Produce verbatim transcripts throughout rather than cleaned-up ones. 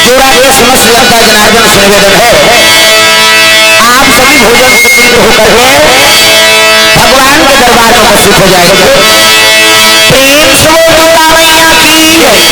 पूरा देश समस्त जनता जनार्दन से निवेदन है, आप सभी भोजन से निवृत्त होकर के भगवान के दरबार में उपस्थित हो जाएंगे। प्रेम से बोल दुर्गा मैया की जय।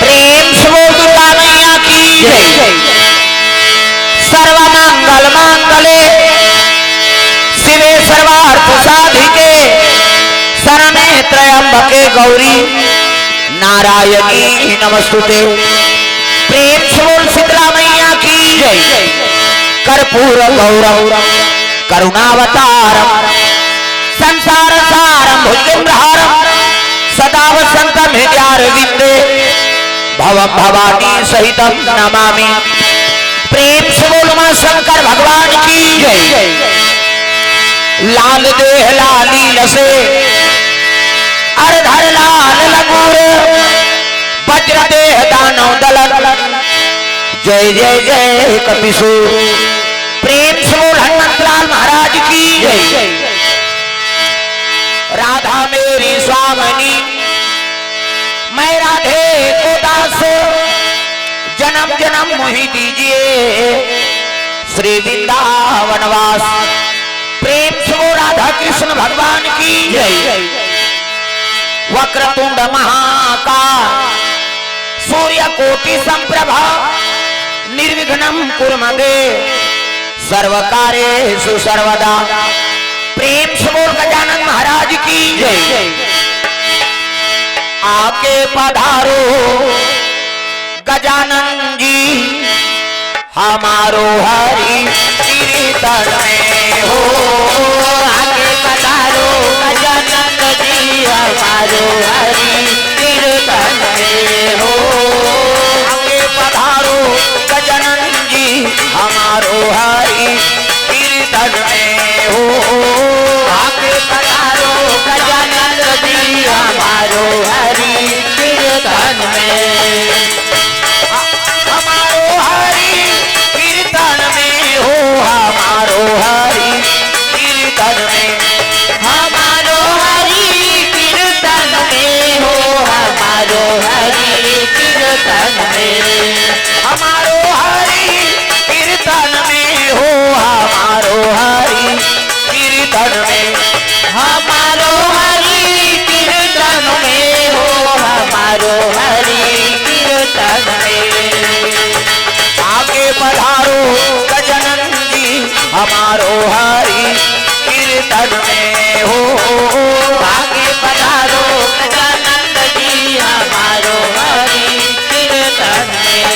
प्रेम से बोल दुर्गा मैया की जय। सर्वमंगल मांगल्ये शिवे सर्वार्थ साधिके शरण्ये त्र्यंबके गौरी नारायणी नमोस्तुते। प्रेम से बोल शीतला मैया की जय। कर्पूर गौरम करुणावतारम संसार सारम भुजगेंद्रहारम सदा वसंतम हृदयारविंदे भवम भवानी सहितम नमामि। प्रेम से बोल मां शंकर भगवान की जय। लाल देह लाली लसे अर धर लाल लंगूर वज्र देह दानव दलन जय जय जय कपिसूर। प्रेम से बोल हनुमंतलाल महाराज की जय। राधा मेरी स्वामिनी मैं राधे को दास जन्म जन्म मोहि दीजिए श्री वृंदावन वास। प्रेम से बोल राधा कृष्ण भगवान की जय। वक्रतुंड महाकाय सूर्य कोटि संप्रभा निर्विघ्नं कुरु मे देव सर्व कार्येषु सर्वदा। प्रेम से बोल गजानन महाराज की जय। आके पधारो गजानन जी हमारो हरि कीर्तन में हो। आके पधारो गजानन जी हमारो हरि कीर्तन में हो। आके पधारो गजानन जी हमारो हरि कीर्तन में हो। आके पधारो गजानन जी हमारो हरि कीर्तन में। हमारो हरि कीर्तन में हो। हमारो हरि कीर्तन में हो। आगे पधारो गजानंद जी, हमारो हरि कीर्तन में।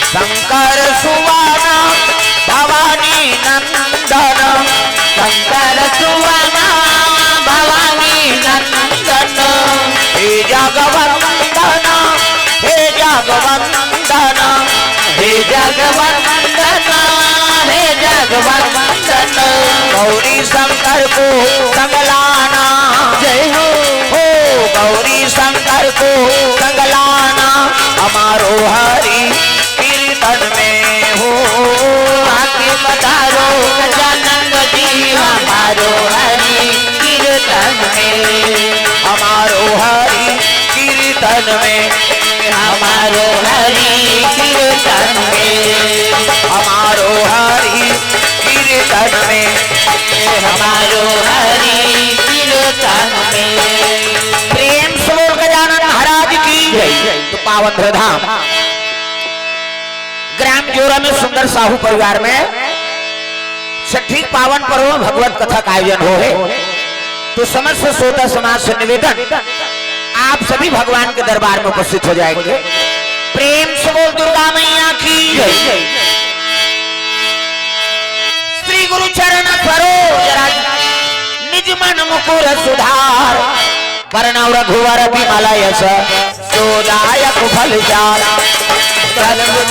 शंकर सुवन भवानी नंदन, शंकर सुवन भवानी नंदन। हे जगवंदन, हे जगवंदन, हे जगवंदन, हे जगवंदन। गौरी शंकर को संग लाना। जय हो। हो गौरी शंकर को संग लाना, हमारो हरि कीर्तन में हो। आके पधारो गजानंद जी, हमारो हरि कीर्तन में। हमारो हरि कीर्तन में। हमारो हरि कीर्तन में। हमारो हरि कीर्तन में। हमारो हरि कीर्तन में। प्रेम से बोल गजानन महाराज की जय। तो पावन धाम ग्राम जोरा में सुंदर साहू परिवार में छठी पावन पर्व में भगवत कथा का आयोजन हो है। तो समस्त श्रोता समाज से निवेदन, आप सभी भगवान के दरबार में उपस्थित हो जाएंगे। प्रेम से बोल दुर्गा मैया की जय। श्री गुरु चरण सरोज रज, निज मन मुकुर सुधार। बरनउँ रघुवर बिमल यस, जो दायक फल चार। बरनउँ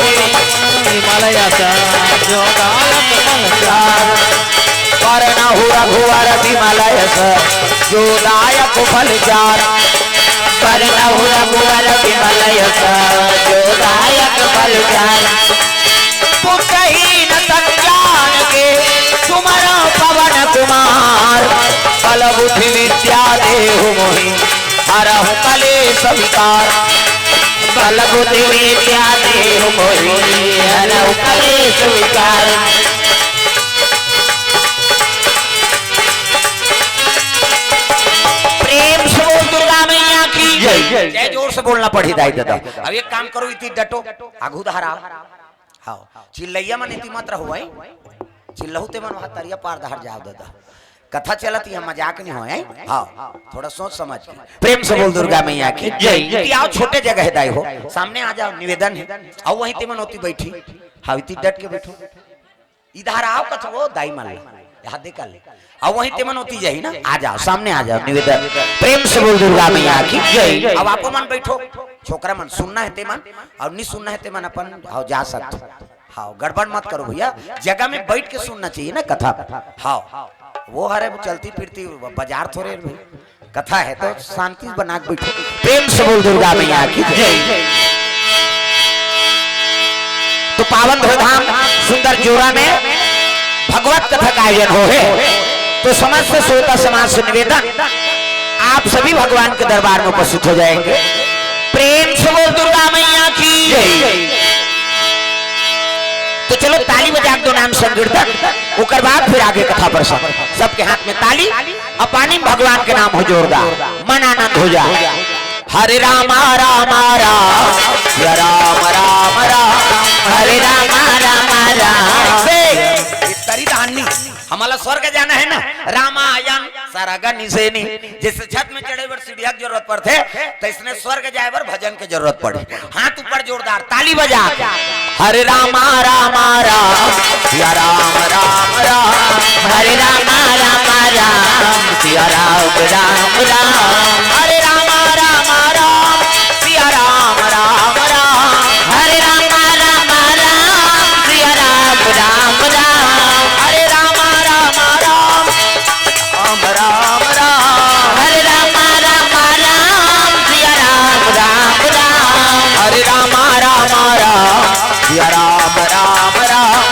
रघुवर बिमल यस, जो दायक फल चार। बरनउँ रघुवर बिमल यस, जो दायक फल चार। पुत्रहीन संजान के सुमरउँ पवन कुमार। बल बुद्धि विद्या देहु मोहि हरहु कलेस विकार। बल बुद्धि विद्या देहु मोहि हरहु कलेस विकार। प्रेम से बोल दुर्गा मैया की जय। जय जोर से बोलना पड़ही दाई ददा। अब एक काम करो, इति डटो, आगू धारा। हाँ, चिल्लइया मन इति मत रहो, हैं? चिल्लहू ते मन वहाँ तरिया पार धार जाओ दादा। कथा चलत, यहाँ मजाक नहीं हो, हैं? हाँ, थोड़ा सोच समझ के। प्रेम से बोल दुर्गा मैया की जय। इति आओ, छोटे जगह है दाई हो, सामने आ जाओ, निवेदन है। आओ वहीं ते मन ओती बैठी। हाँ, इति डट के बैठो। इधर आओ कथो दाई मन ला। यहाँ देखा ले। अब वहीं ते मन ओती जाही ना, आ जाओ, सामने आ जाओ, निवेदन। प्रेम से बोल दुर्गा मैया की जय। अब आपो मन बैठो, छोकरा मन सुनना है ते मन, और नहीं सुनना है ते मन अपन, हाँ, जा सकते। हाँ, गड़बड़ मत करो भैया, जगह में बैठ के सुनना चाहिए ना कथा। हाँ, वो हरे वो चलती फिरती बाजार थोड़े भाई, कथा है तो शांति बना के बैठो। प्रेम से बोल दुर्गा मैया की जय। तो पावन धाम सुंदर जोरा में भगवत कथा का आयोजन हो है, तो समस्त श्रोता समाज से निवेदन, आप सभी भगवान के दरबार में उपस्थित हो जाएंगे। प्रेम से बोल दुर्गा मैया की जय। तो चलो ताली बजा के दो नाम संकीर्तन, ओकर बाद फिर आगे कथा प्रसंग। सबके हाथ में ताली, अपानी भगवान के नाम हो जोरदार, मन आनंद हो जाए। हरे रामा रामा राम, या राम राम राम, हरे रामा रामा राम। से तरी दानी, हमला स्वर्ग जाना है ना, रामायण सरग निसेनी, जैसे छत में चढ़े बर सीढ़िया के जरूरत पड़थे, तो इसने स्वर्ग जाए बर भजन के जरूरत पड़े। हाथ ऊपर जोरदार, ताली बजा के। हरे रामा रामा राम, या राम राम राम। हरे रामा रामा राम, सिया राम राम राम। हरे रामा रामा राम, सिया राम राम राम। हरे रामा रामा राम, सिया राम राम राम। हरे रामा रामा राम, राम राम राम। हरे रामा रामा राम, सिया राम राम राम। हरे रामा रामा राम, सिया राम राम राम।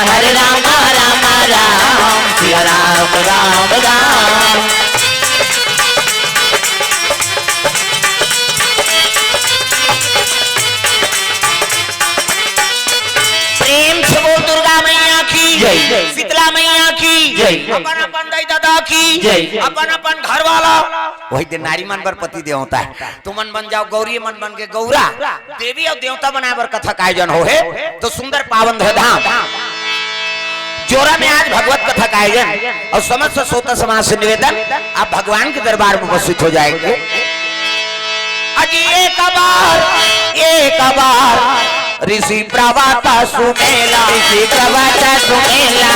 हरे रामा रामा राम, सिया राम राम राम। जय। शीतला मैया की जय। अपन अपन दाई ददा की जय। अपन अपन घर वाला, वही दिन नारी मन बर पति देवता हे। तुमन बन जाव गौरी, मन बन के गौरा, देवी अउ देवता बनाए बर कथा का आयोजन होहे, तो सुंदर पावन धर धाम जोरा में आज भगवत कथा का आयोजन। अउ समस्त श्रोता समाज से निवेदन, आप भगवान के दरबार में उपस्थित हो जाएंगे। अजी एक बार, एक बार ऋषि प्रवत सुमेला, ऋषि प्रवत सुमेला।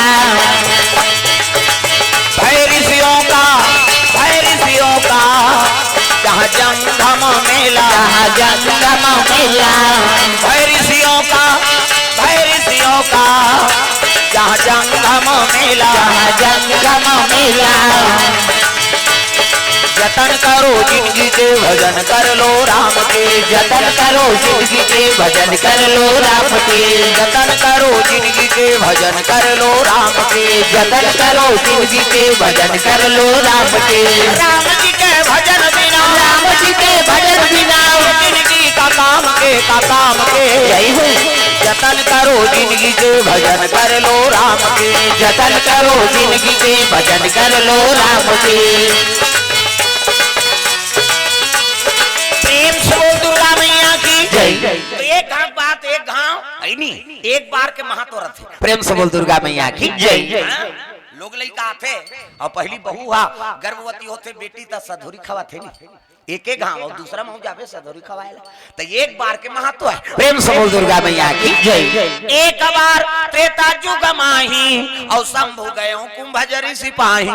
भय ऋषियों का, भय ऋषियों का जहाँ जंगम मेला, जहाँ जंगम मेला। भय ऋषियों का, भय ऋषियों का जहाँ जंगम मेला, जहाँ जंगम मेला। जतन करो जिनगी के, भजन कर लो राम के। जतन करो जिनगी के, भजन कर लो राम के। जतन करो जिनगी के, भजन कर लो राम के। जतन करो जिनगी के, भजन कर लो राम के। राम जी के भजन बिना, राम जी के भजन बिना जिनगी का काम के, का काम के। जय हो। जतन करो जिनगी के, भजन कर लो राम के। जतन करो जिनगी के, भजन कर लो राम के। प्रेम से बोल दुर्गा मैया की जय। तो एक घाव बात, एक घाव है नी, एक बार के महत्व रथे। प्रेम से बोल दुर्गा मैया की जय। हाँ? लोग लइका आथे अउ पहली बहू हा गर्भवती होथे, बेटी त सधौरी खवाथे नी, एक एक घाव, अउ दूसरा महू जाबे सधौरी खवाए ला, त एक बार के महत्व हे। प्रेम से बोल दुर्गा मैया की जय। एक बार त्रेता जुग माही, अउ शंभु गयो कुंभज ऋषि पाही,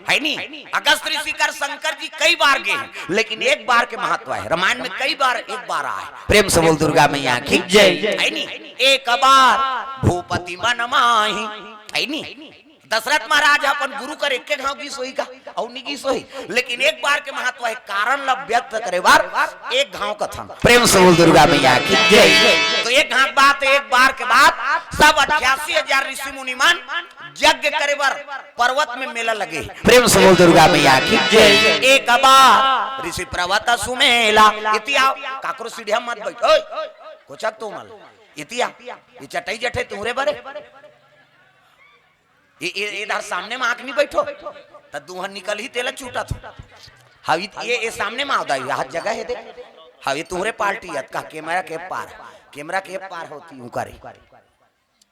है नी? अगस्त ऋषि कर शंकर जी कई बार गे हे, लेकिन एक बार के महत्व हे। रामायण में कई बार एक बार आए। प्रेम से बोल दुर्गा मैया की जय। है नी? एक बार भूपति मन माही, है नी? दशरथ महाराज अपन गुरु कर एके घाव गीस होही का? अउ नी गीस होही, लेकिन एक बार के महत्व हे, कारण ला व्यक्त करे बर एक घाव कथन। प्रेम से बोल दुर्गा मैया की जय। तो एक घाव बात, एक बार के बाद सब अट्ठासी हजार ऋषि मुनि मन यज्ञ करे बर पर्वत में मेला लगे। प्रेम से बोल दुर्गा मैया की जय। एक बार ऋषि प्रवत सुमेला। इति आओ, काकरो सीढ़िया मत बैठ। ओए, कोचक तो मल। इति आ, ये चटई जठे तुहरे बरे। ये, ये, इधर सामने में आके नी बैठो, त दूहन निकलही तेला चूटत हो। हाँ, ये, ये, ये सामने में आवदा, ये हाथ जगह हे दे। हाँ, ये तुहरे पार्टी हे, का कैमरा के पार, कैमरा के पार होती हूँ करे।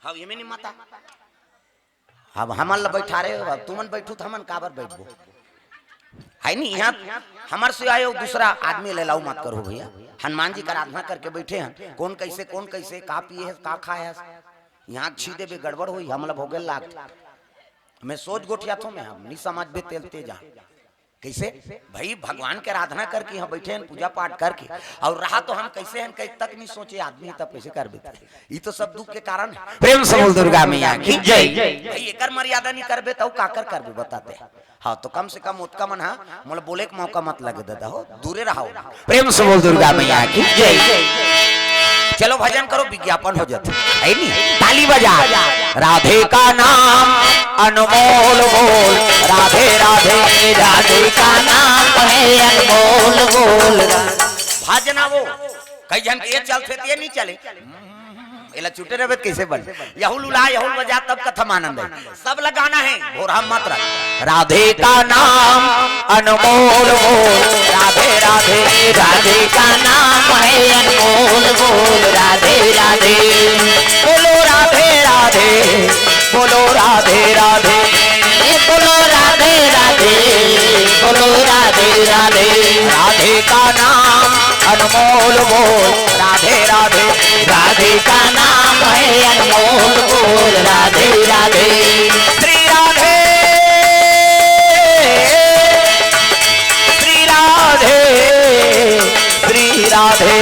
हाँ, ये में नी मता। अब हमन ला बैठा रहे हो, अब तुमन बैठू त हमन काबर बैठबो? है नी, यहाँ हमर से आयो दूसरा आदमी ले लाऊ मत करो भैया। हनुमान जी का आराधना करके बैठे हैं, कौन कैसे, कौन कैसे, का पिए है, का खाए है, यहाँ छीदे बे गड़बड़ होई, हमला भोगे लाग। मैं सोच गोठिया थो मैं, हम नी समझ बे तेल तेजा। कैसे? भाई, भगवान के आराधना करके यहाँ बैठे हैं, पूजा पाठ करके, अउ रहा तो हम कैसे हैं, कहीं तक नी सोचे आदमी, तब कैसे करबे? ये तो सब दुख के कारण है। प्रेम से बोल दुर्गा मैया की जय। भाई, एकर मर्यादा नी करबे, तो काकर करबे, बताते हैं। हाँ, तो कम से कम ओतका मन हा मोला बोले के मौका मत लगे, दादा हो, दूरे रहो। प्रेम से बोल दुर्गा मैया की जय। चलो भजन करो, विज्ञापन हो जाथे, है नी? ताली बजा। राधे का नाम अनमोल बोल, राधे राधे। राधे का नाम है अनमोल बोल। भजना वो कई झन के ये चलथे त ये नी चले। एला चुटे रहबे त कैसे बन? यहुल उला, यहुल बजा, तब कथा म आनंद हे। सब लगाना है, भोरहा मत रख। राधे का नाम अनमोल बोल, राधे राधे। राधे का नाम है अनमोल बोल, राधे राधे। बोलो राधे राधे, बोलो राधे राधे। बोलो राधे राधे, बोलो राधे राधे। राधे का नाम अनमोल बोल, राधे राधे। राधे का नाम है अनमोल बोल, राधे राधे। श्री राधे, श्री राधे, श्री राधे।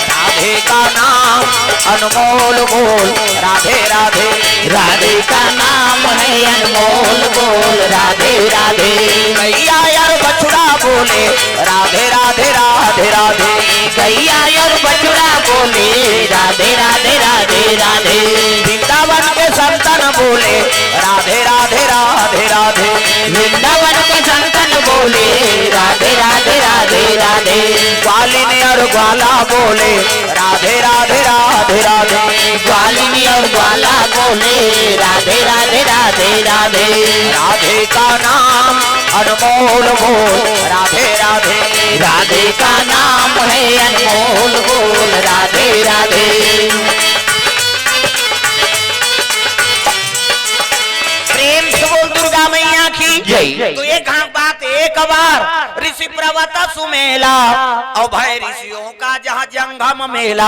राधे का नाम अनमोल बोल, राधे राधे। राधे का नाम है अनमोल बोल, राधे राधे। गैया यार बछड़ा बोले, राधे राधे, राधे राधे। गैया और बछड़ा बोले, राधे राधे, राधे राधे। वृंदावन के संतन बोले, राधे राधे, राधे राधे। वृंदावन के संतन बोले, राधे राधे, राधे राधे। ग्वालिनी और ग्वाला बोले, राधे राधे, राधे राधे। ग्वालिनी और ग्वाला बोले राधे राधे राधे राधे। राधे का नाम अनमोल बोल राधे राधे। राधे का नाम है अनमोल बोल राधे राधे। प्रेम से बोल दुर्गा मैया की जय। तो एक हाथ बात, एक बार ऋषि पर्वत सुमेला, और भय ऋषियों का जहाँ जंगम मेला।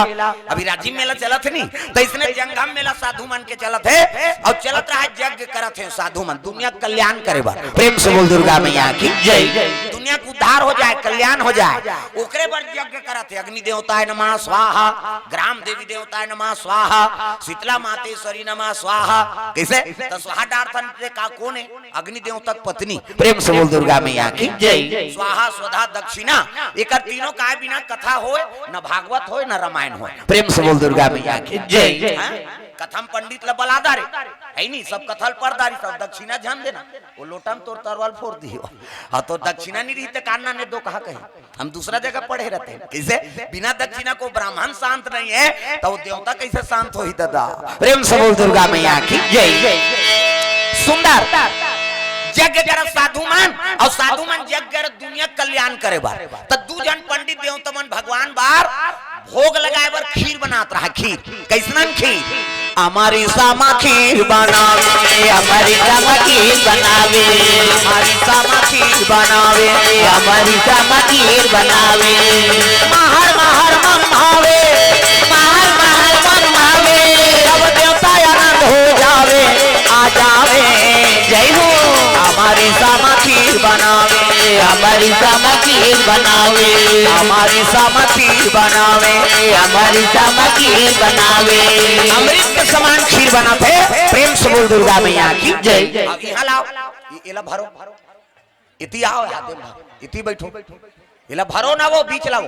अभी राजिम मेला चलत नहीं, तो इसने जंगम मेला साधु मन के चलत है, और चलत रहा है यज्ञ करत है साधु मन, दुनिया के कल्याण करे बर। प्रेम से बोल दुर्गा मैया की जय। दुनिया के उद्धार हो जाए, कल्याण हो जाए, ओकरे बर यज्ञ करत है। अग्नि देवताय नमः स्वाहा, ग्राम देवी देवताय नमः स्वाहा, शीतला मातेश्वरी नमः स्वाहा। कैसे? तो स्वाहा डारथन ते का कोन है? अग्नि देवता के पत्नी। प्रेम से बोल दुर्गा मैया की जय। स्वाहा, स्वधा, दक्षिणा, एकर तीनों काय बिना कथा होय, न भागवत होय, न रामायण होय। प्रेम से बोल दुर्गा मैया की जय। हाँ? कथा में पंडित ल बलादा रे, है नहीं, सब कथा ल परदारी, सब दक्षिणा झन देना, वो लोटा में तोर तरवाल फोर दियो। हाँ, तो दक्षिणा नहीं रही तो कान्ना ने दो कहा कही, हम दूसरा जगह पढ़े रहते हैं। किसे? बिना दक्षिणा को ब्राह्मण शांत नहीं है, तो वो देवता कैसे शांत होही दादा? प्रेम से बोल दुर्गा मैया की जय। सुंदर यज्ञ करत साधु मन, और साधु मन यज्ञ करत दुनिया के कल्याण करे बर। त दू झन पंडित देवता मन भगवान बर भोग लगाए बर खीर बनात रहा। खीर, कैसनन खीर? अमरी समा खीर बनावे, अमरी समा खीर बनावे, अमरी समा खीर बनावे, अमरी समा खीर बनावे। महर महर मन भावे, महर महर मन भावे, सब देवता आनंद हो जावे, आ जावे। जय हो। अमरी समा खीर बनावे, अमरी समा खीर बनावे, अमरी समा खीर बनावे, अमरी समा खीर बनावे। अमृत के समान खीर बनाथे। प्रेम से बोल दुर्गा मैया की जय। अब यहाँ लाओ, ये, एला भरो, इति आओ, हाथे में भरो, इति बैठो, एला भरो ना, वो बीच लाओ,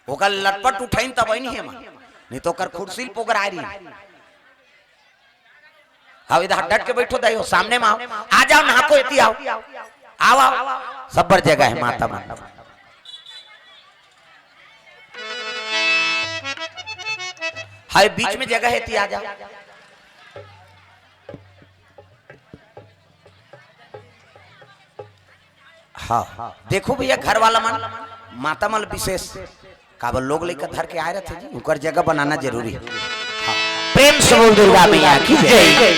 ओकर लटपट उठाइन तब नहीं है मन, नहीं तो ओकर खुरसी ल पोगराय रही। हाँ, इधर डट के बैठो दाई हो, सामने में आओ, आ जाओ, नहा को इति आओ, आओ, आओ, सब बर जगह है माता मन। हाय, बीच में जगह है, इति आ जाओ। हाँ, देखो भैया, घर वाला मन, माता मन विशेष काबर लोग लइका धर के आए रहते जी, उनकर जगह बनाना जरूरी है। हाँ, प्रेम से बोल दुर्गा मैया की जय।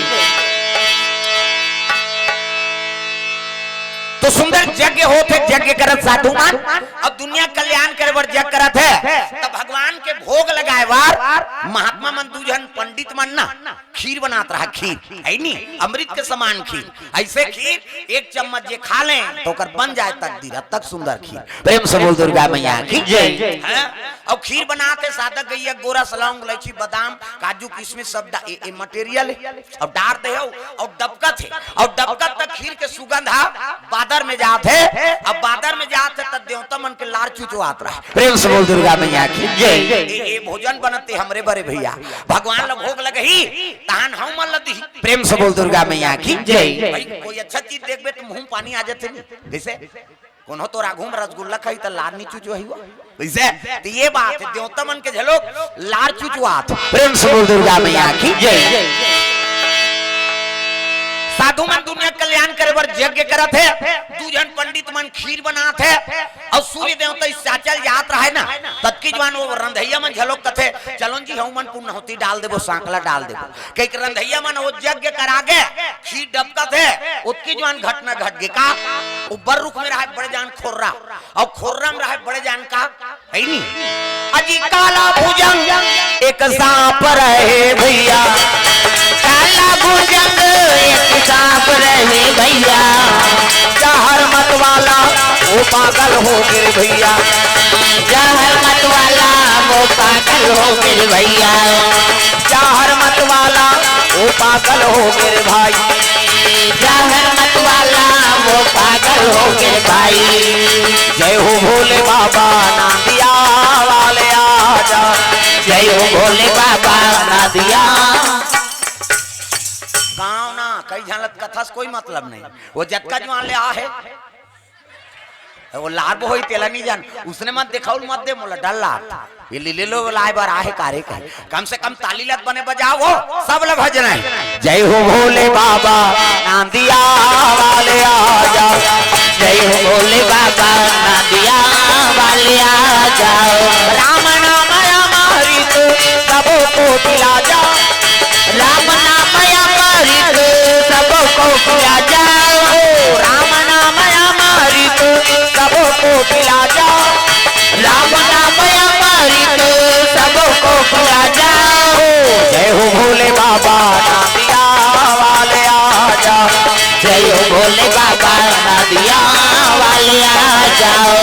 तो सुंदर यज्ञ होत है, यज्ञ करत साधु मन, अब दुनिया कल्याण करे बर यज्ञ करत है, तब भगवान के भोग लगाए बर महात्मा मन दू झन पंडित मन ना खीर बनात रहा, खीर है नी, अमृत के समान खीर। ऐसे खीर एक चम्मच जे खा लें तो ओकर बन जाए तकदीर, अतक सुंदर खीर। प्रेम से बोल दुर्गा मैया की जय। हैं? और खीर बनात हे सादा गैया, गोरस, लौंग, इलायची, बादाम, काजू, किशमिश सब डा-, ए, ए material है। और डार दे हो, और डबकत है, और डबकत तक खीर के सुगंध हा बादर में जात है। अब बादर में जात है तब देवता मन के लार चुचवात रहा। प्रेम से बोल दुर्गा मैया की जय। ए, ए भोजन बनत हे हमरे बरे भैया, भगवान ला भोग लगही, तहन हम मन ला दिही। प्रेम से बोल दुर्गा मैया की जय। भाई, कोई अच्छा चीज देखबे तो मुंह में पानी आ जाते नहीं, जैसे कोनो तोर आघू में रसगुल्ला खाही त लार नी चुचवाही हो। वैसे तो ये बात है, देवता मन के झलोक लार चुचवात। प्रेम से बोल दुर्गा मैया की जय। साधु मन दुनिया कल्याण करे बर यज्ञ करत हे, दू झन पंडित मन खीर बनात हे, और सूर्य देवता इस साचल जात रहे ना, ततकी जवान वो रंधैया मन झलोक कथे, "चलो जी, हम मन पुण्य होती डाल देबो, सांकला डाल देबो।" कई के रंधैया मन वो यज्ञ करा गे, खीर डबकत हे, उतकी जवान घटना घट गे का, ऊपर रुख में रहे बड़े जान खोर्रा, और खोर्रा में रहे बड़े जान का, है नी? अजी काला भुजंग एक सांप रहे भैया, काला भुजंग एक सांप रहे भैया, जहर मत वाला वो पागल हो गे भैया, जहर मत वाला वो पागल हो गे भैया, जहर मत वाला वो पागल हो गे भाई, जहर मत वाला वो पागल हो गे भाई। जय हो भोले बाबा नांदिया वाले आजा, जय हो भोले बाबा नांदिया। गाँव ना कई झलत कथा से कोई मतलब नहीं, वो जतका जुआन ले आ है। वो लार बो होई तेला नहीं जान, उसने मत दिखाउल मत दे मोला डर लाग। ये लीले लो लाए बर आहे कारे कहे। कम से कम ताली लत बने बजाओ हो, सब ल भजन है। जय हो भोले बाबा, नांदिया वाले आ जाओ। जय हो भोले बाबा, नांदिया वाले आ जाओ। राम नाम अमृत, सबको पिला जाओ। राम नाम अमृत, सबको पिला जाओ। राम नाम अमृत, सबको पिला जाओ। राम नाम अमृत, सबको पिला जाओ। जय हो भोले बाबा, नांदिया वाले आ जाओ। जय हो भोले बाबा, नांदिया वाले आ जाओ।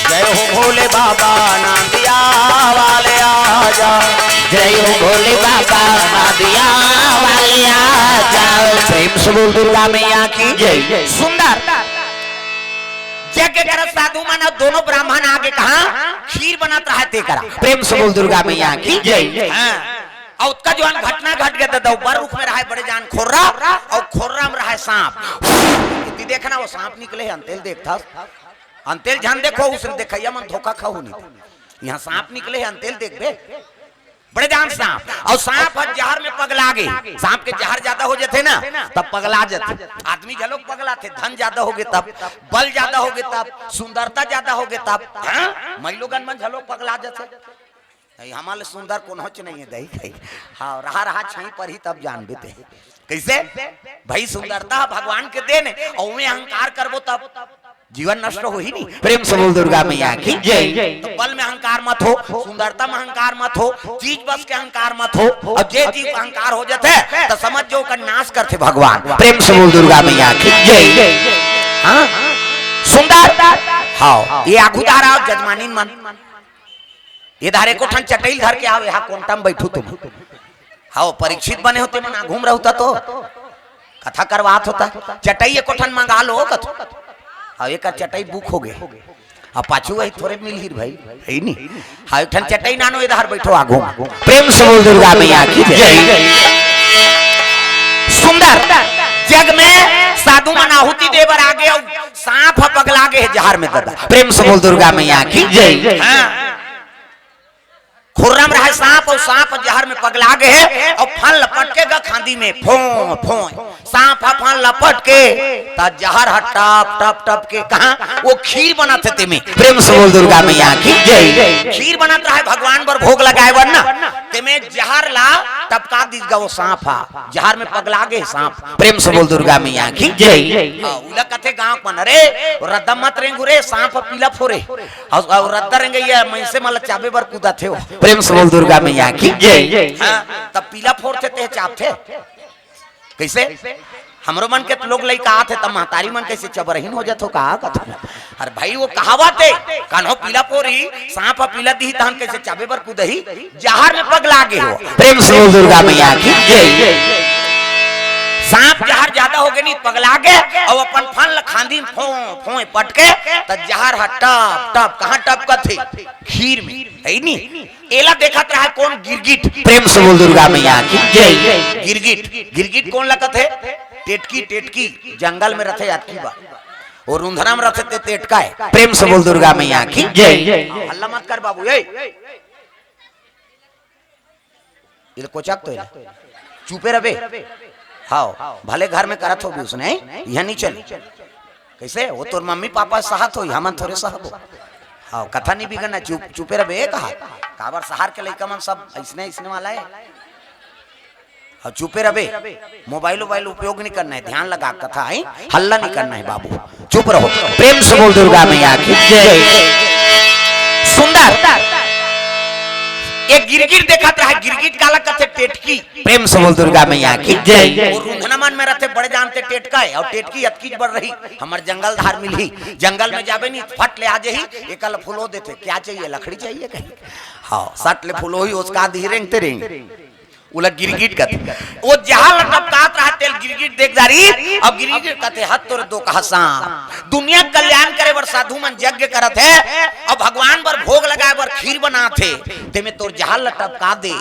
जय हो भोले बाबा, नांदिया वाले आ जाओ। जय हो भोले बाबा, नांदिया वाले आ जाओ। प्रेम से बोल दुर्गा मैया की जय। सुंदर। यज्ञ करत साधु मन, दोनों ब्राह्मण आगे कहा खीर बनत रहा ते करा। प्रेम से बोल दुर्गा मैया की जय। हाँ। अउ ओतका जोन घटना घट गे ददा, ऊपर रुख में रहा बड़े जान खोर्रा, अउ खोर्रा में रहा सांप। इति देखना वो सांप निकले हे, अंतेल देखथस। अंतेल झन देखो, उसने देखइया मन धोखा खाहू नहीं। यहाँ सांप निकले हे, अंतेल देखबे। बड़े जान सांप, अउ सांप ह जहर में पगला गे। सांप के जहर ज्यादा हो जाथे ना, तब पगला जाथे। आदमी घलोक पगलाथे, धन ज्यादा होगे तब, बल ज्यादा होगे तब, सुंदरता ज्यादा होगे तब। हाँ? मइलोगन मन घलोक पगला जाथे। नहीं, हमारे सुंदर कोनोच नहीं है, दही खाई। हाँ, रहा रहा छाई पर ही तब जानबे ते। कैसे? भाई, सुंदरता भगवान के देन है, अउ ओमे अहंकार करबो तब जीवन नष्ट होही नहीं। प्रेम से बोल दुर्गा मैया की जय। तो बल में अहंकार मत हो, सुंदरता में अहंकार मत हो, चीज बस के अहंकार मत हो। अउ जे चीज अहंकार हो जाथे, तो समझ जो ओकर नाश करथे भगवान। प्रेम से बोल दुर्गा मैया की जय। हाँ, सुंदर। हाँ, ये आगू धारा जजमानिन मन। ये धारे को ठन चटई धर के आओ, यहाँ कोंटा में बैठू तुम। हाँ, परीक्षित बने होते मन आगू में रहता तो कथा करवात होता। चटई एको ठन मंगा लो कथो। हाँ, एक चटई बुक हो गए। अब पाछू वही थोरे मिलही भाई, है नी? हाँ, एक ठन चटई नानो, इधर बैठो आगू में। प्रेम से बोल दुर्गा मैया की जय। सुंदर। जग में साधु मन आहुति दे बर आगे, अउ सांप ह पगला गे हे जहर में ददा। प्रेम से बोल दुर्गा मैया की जय। हाँ। खुर्रम रहे सांप, अउ सांप जहर में पगला गे हे, अउ फन लपट के ग खांदी में, फों, फों। सांप ह फन लपट के, त जहर ह टप, टप, टप के, कहाँ? वो खीर बनत हे तेमे। प्रेम से बोल दुर्गा मैया की जय। खीर बनत रहे भगवान बर भोग लगाए बर ना, तेमे जहर ला टपका दीस गा वो सांप ह। जहर में पगला गे सांप। प्रेम से बोल दुर्गा मैया की जय। हाँ, उला कथे गाँव मन, अरे, रद्दा मत रेंगू रे, सांप ह पीला फोरे। अउ, अउ रद्दा रेंगइया, मइनसे मन ल चाबे बर कूदत हे वो। प्रेम से बोल दुर्गा मैया की जय। हाँ, तब पीला फोरथे ते चाबथे। कैसे? हमरो मन के त लोग लइका आथे, तब महतारी मन कैसे चबरहीन हो जाथो का कथो। अरे भाई, वो कहावत हे, कान्हो पीला फोरही, सांप ह पीला दिही, तहन कैसे चाबे बर कूदही? जहर में पगला गे हो। प्रेम से बोल दुर्गा मैया की जय। सांप जहर ज्यादा हो गे नी, पगला गे, अउ अपन फन ल खांदी में फों, फों पटके, त जहर ह टप, टप, कहाँ टपकथे? खीर में, है नी? एला देखत रहा कोन? गिरगिट। प्रेम से बोल दुर्गा मैया की जय। गिरगिट, गिरगिट कोन लगत हे? टेटकी, टेटकी, जंगल में रथे अतकी बा। वो रुंधरा में रथे ते टेटका हे। प्रेम से बोल दुर्गा मैया की जय। हल्ला मत कर बाबू, ए। ये कोचक तो है। चुपे रबे। हाँ, भले घर में करत होबे उसने, यहाँ नहीं चले। कैसे? वो तोर मम्मी पापा सहत होही, हमन थोरे सहबो। हाँ, कथा नहीं बिगड़ना, चुप, चुपे रबे, कहा। काबर सहर के लइका मन सब अइसने, अइसने वाला हे। अउ चुपे रबे, मोबाइल वोबाइल उपयोग नहीं करना हे, ध्यान लगा कथा हे, हल्ला नहीं करना हे बाबू, चुप रहो। प्रेम से बोल दुर्गा मैया की जय। सुंदर। ये गिरगिट देखत रहा, गिरगिट काला कथे? टेटकी। प्रेम से बोल दुर्गा मैया की जय। वो रुंधना मन में रथे, बड़े जान ते टेटका हे, अउ टेटकी अतकीच बड़ रही, हमर जंगल धार मिलही, जंगल में जाबे नहीं, फट ले आ जाही, एकल फुलो देथे, क्या चाहिए, लकड़ी चाहिए कहीं? हाँ, सट ले फुलो ही उसका दी रेंगते रेंग। ओला गिरगिट कथे। ओ जहां ल टपकात रहा तेल गिरगिट देख डारिस। अब गिरगिट कथे, "हत तोर दोकहा सांप, दुनिया के कल्याण करे बर साधु मन यज्ञ करत हे, अब भगवान बर भोग लगाए बर खीर बनात हे, तेमे तोर जहां ल टपका दे।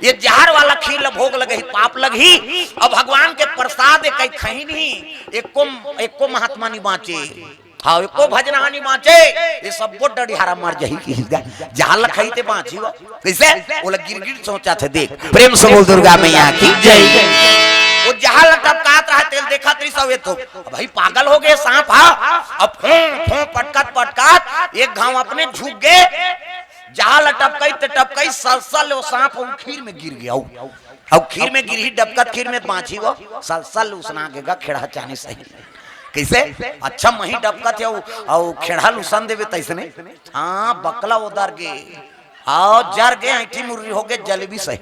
ये जहर वाला खीर ल भोग लगही, पाप लगही। अब भगवान के प्रसाद ए कई खही नहीं, एको, एको महात्मा नहीं बांचे।" हाँ, एको भजनहा नहीं बांचे, ये सब्बो डंडिहारा मर जही कि जहां ल खही ते बांची हो। कइसे? ओला गिरगिट सोचथे, देख। प्रेम से बोल दुर्गा मैया की जय। ओ जहां ल टपकात रहा तेल देखत रहिस, अउ ये तो भाई पागल हो गे सांप, हाँ। अब फों, फों पटकत, पटकत एक घांव अपने झुक गे, जहां ल टपकई ते टपकई, सलसल ओ सांप ओ खीर में गिर गे। अउ खीर में गिरही, डबकत खीर में बांची वो, सलसल उसना गे गा, खेड़हा चानी सही। कइसे? अच्छा मही डबकत हे, अउ, अउ खेड़हा ल उसन देबे तइसने। हाँ, बकला ओदर गे। हाँ, जर गे, ऐंठी मुर्री हो गे, जलेबी सही।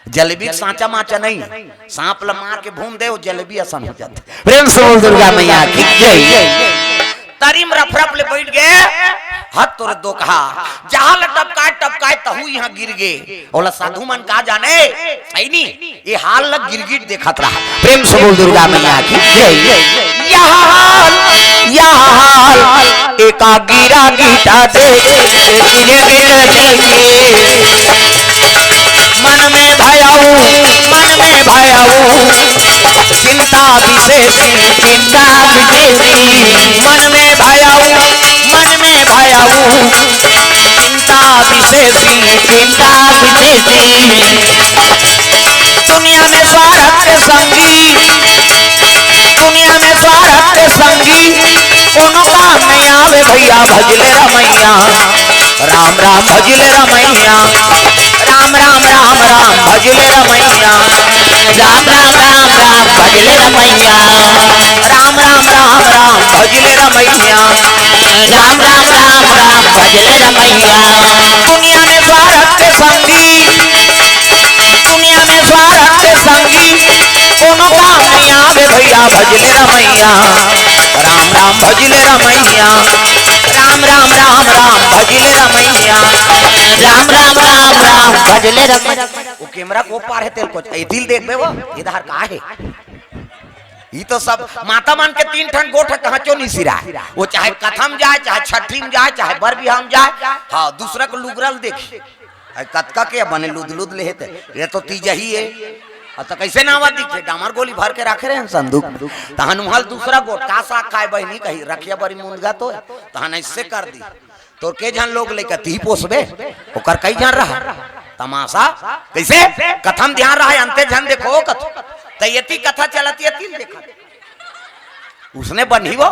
जलेबी के सांचा माचा नहीं, सांप ल मार के भून दे, वो जलेबी असन हो जाथे। प्रेम से बोल दुर्गा मैया की जय। तरी म रफ रफ ले बइठ गे, हत तोर दोकहा, जहां ल टपकाए टपकाए तहू इहां गिर गे। ओला साधु मन का जाने, सही नी? ये हाल ल गिरगिट देखत रहा। प्रेम से बोल दुर्गा मैया की जय। यह हाल, यह हाल, एका गिरा गीता दे, गिरगिट जी के। मन में भयऊ, मन में भयऊ, चिंता विशेष, चिंता विशेष। मन में भयऊ, मन में भयऊ, चिंता विशेष, चिंता विशेष। दुनिया में स्वार्थ के संगी, दुनिया में स्वार्थ के संगी, कोनो काम नहीं आवे भैया, भजले रमैया। राम राम भजले रमैया, राम राम राम राम भजले रमैया, राम राम राम राम भजले रमैया, राम राम राम राम भजले रमैया, राम राम राम राम भजले रमैया। दुनिया में स्वार्थ के संगी, दुनिया में स्वार्थ के संगी, कोनो काम नहीं आवे भैया, भजले रमैया। राम राम भजले रमैया, राम राम राम राम भजले रमैया, राम राम राम राम भजले रमैया। वो कैमरा को पार हे तेल को, ए दिल देखबे वो, इधर का हे? ई तो सब माता मन के तीन ठन गोठ कहांचो नहीं सिराय। वो चाहे कथा म जाए, चाहे छठी म जाए, चाहे बर बिहाव म जाए, हाँ, दूसरा को लुगरा ल देखी। अरे कतका के बने लुद लुद ले हे ते, ये तो तीजही हे। अब तो कैसे नावा दिखे, डामर गोली भर के रखे रहे हैं संदूक। तहन उहां ल दूसरा गोठ, का साग खाए बहिनी कही, रखिया बरी मुंदगा तो, तहन ऐसे कर दी। तोर के झन लोग लइका तिही पोसबे, ओकर कई झन रहा। तमाशा, कैसे? कथा म ध्यान रहा, अंते झन देखो कथा। त यति कथा चलत, यति ल देखत। उसने बनी वो।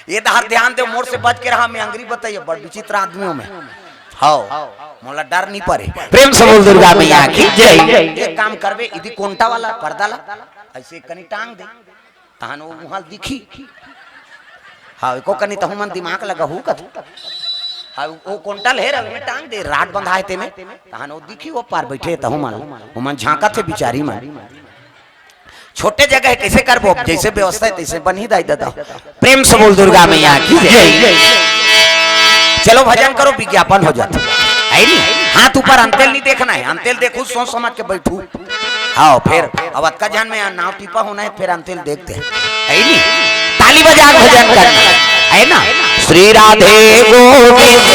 ये डहर ध्यान दे, मोर से बच के रहा, मैं अंगरी बताइए, बड़ विचित्र आदमी हंव मैं। हव, मोला डर नहीं परे। प्रेम से बोल दुर्गा मैया की जय। एक काम करबे, इदी कोंटा वाला पर्दा ला, ऐसे कनी टांग दे। तहन वो उहां ल दिखी। हाँ, एको कनी तहू मन दिमाग लगाहू कथू। हाँ, वो कोंटा ल हे रहे, में टांग दे, राड बंधा हे तेमे। तहन वो दिखी, वो पार बइठे तहू मन, वो मन झांकत हे बिचारी मन। छोटे जगह हे, कैसे करबो? जैसे व्यवस्था हे, तैसे बनही दाई ददा। प्रेम से बोल दुर्गा मैया की जय। चलो भजन करो, विज्ञापन हो जात हे नी। हाथ ऊपर, अंतेल नहीं देखना हे, अंतेल देखू, सोच समझ के बैठू। हाँ, फिर अब अतका झन में नाव टिपा होना हे, फिर अंतेल देखते हैं, हे नी? ताली बजा के भजन करना हे ना। श्री राधे गोविंद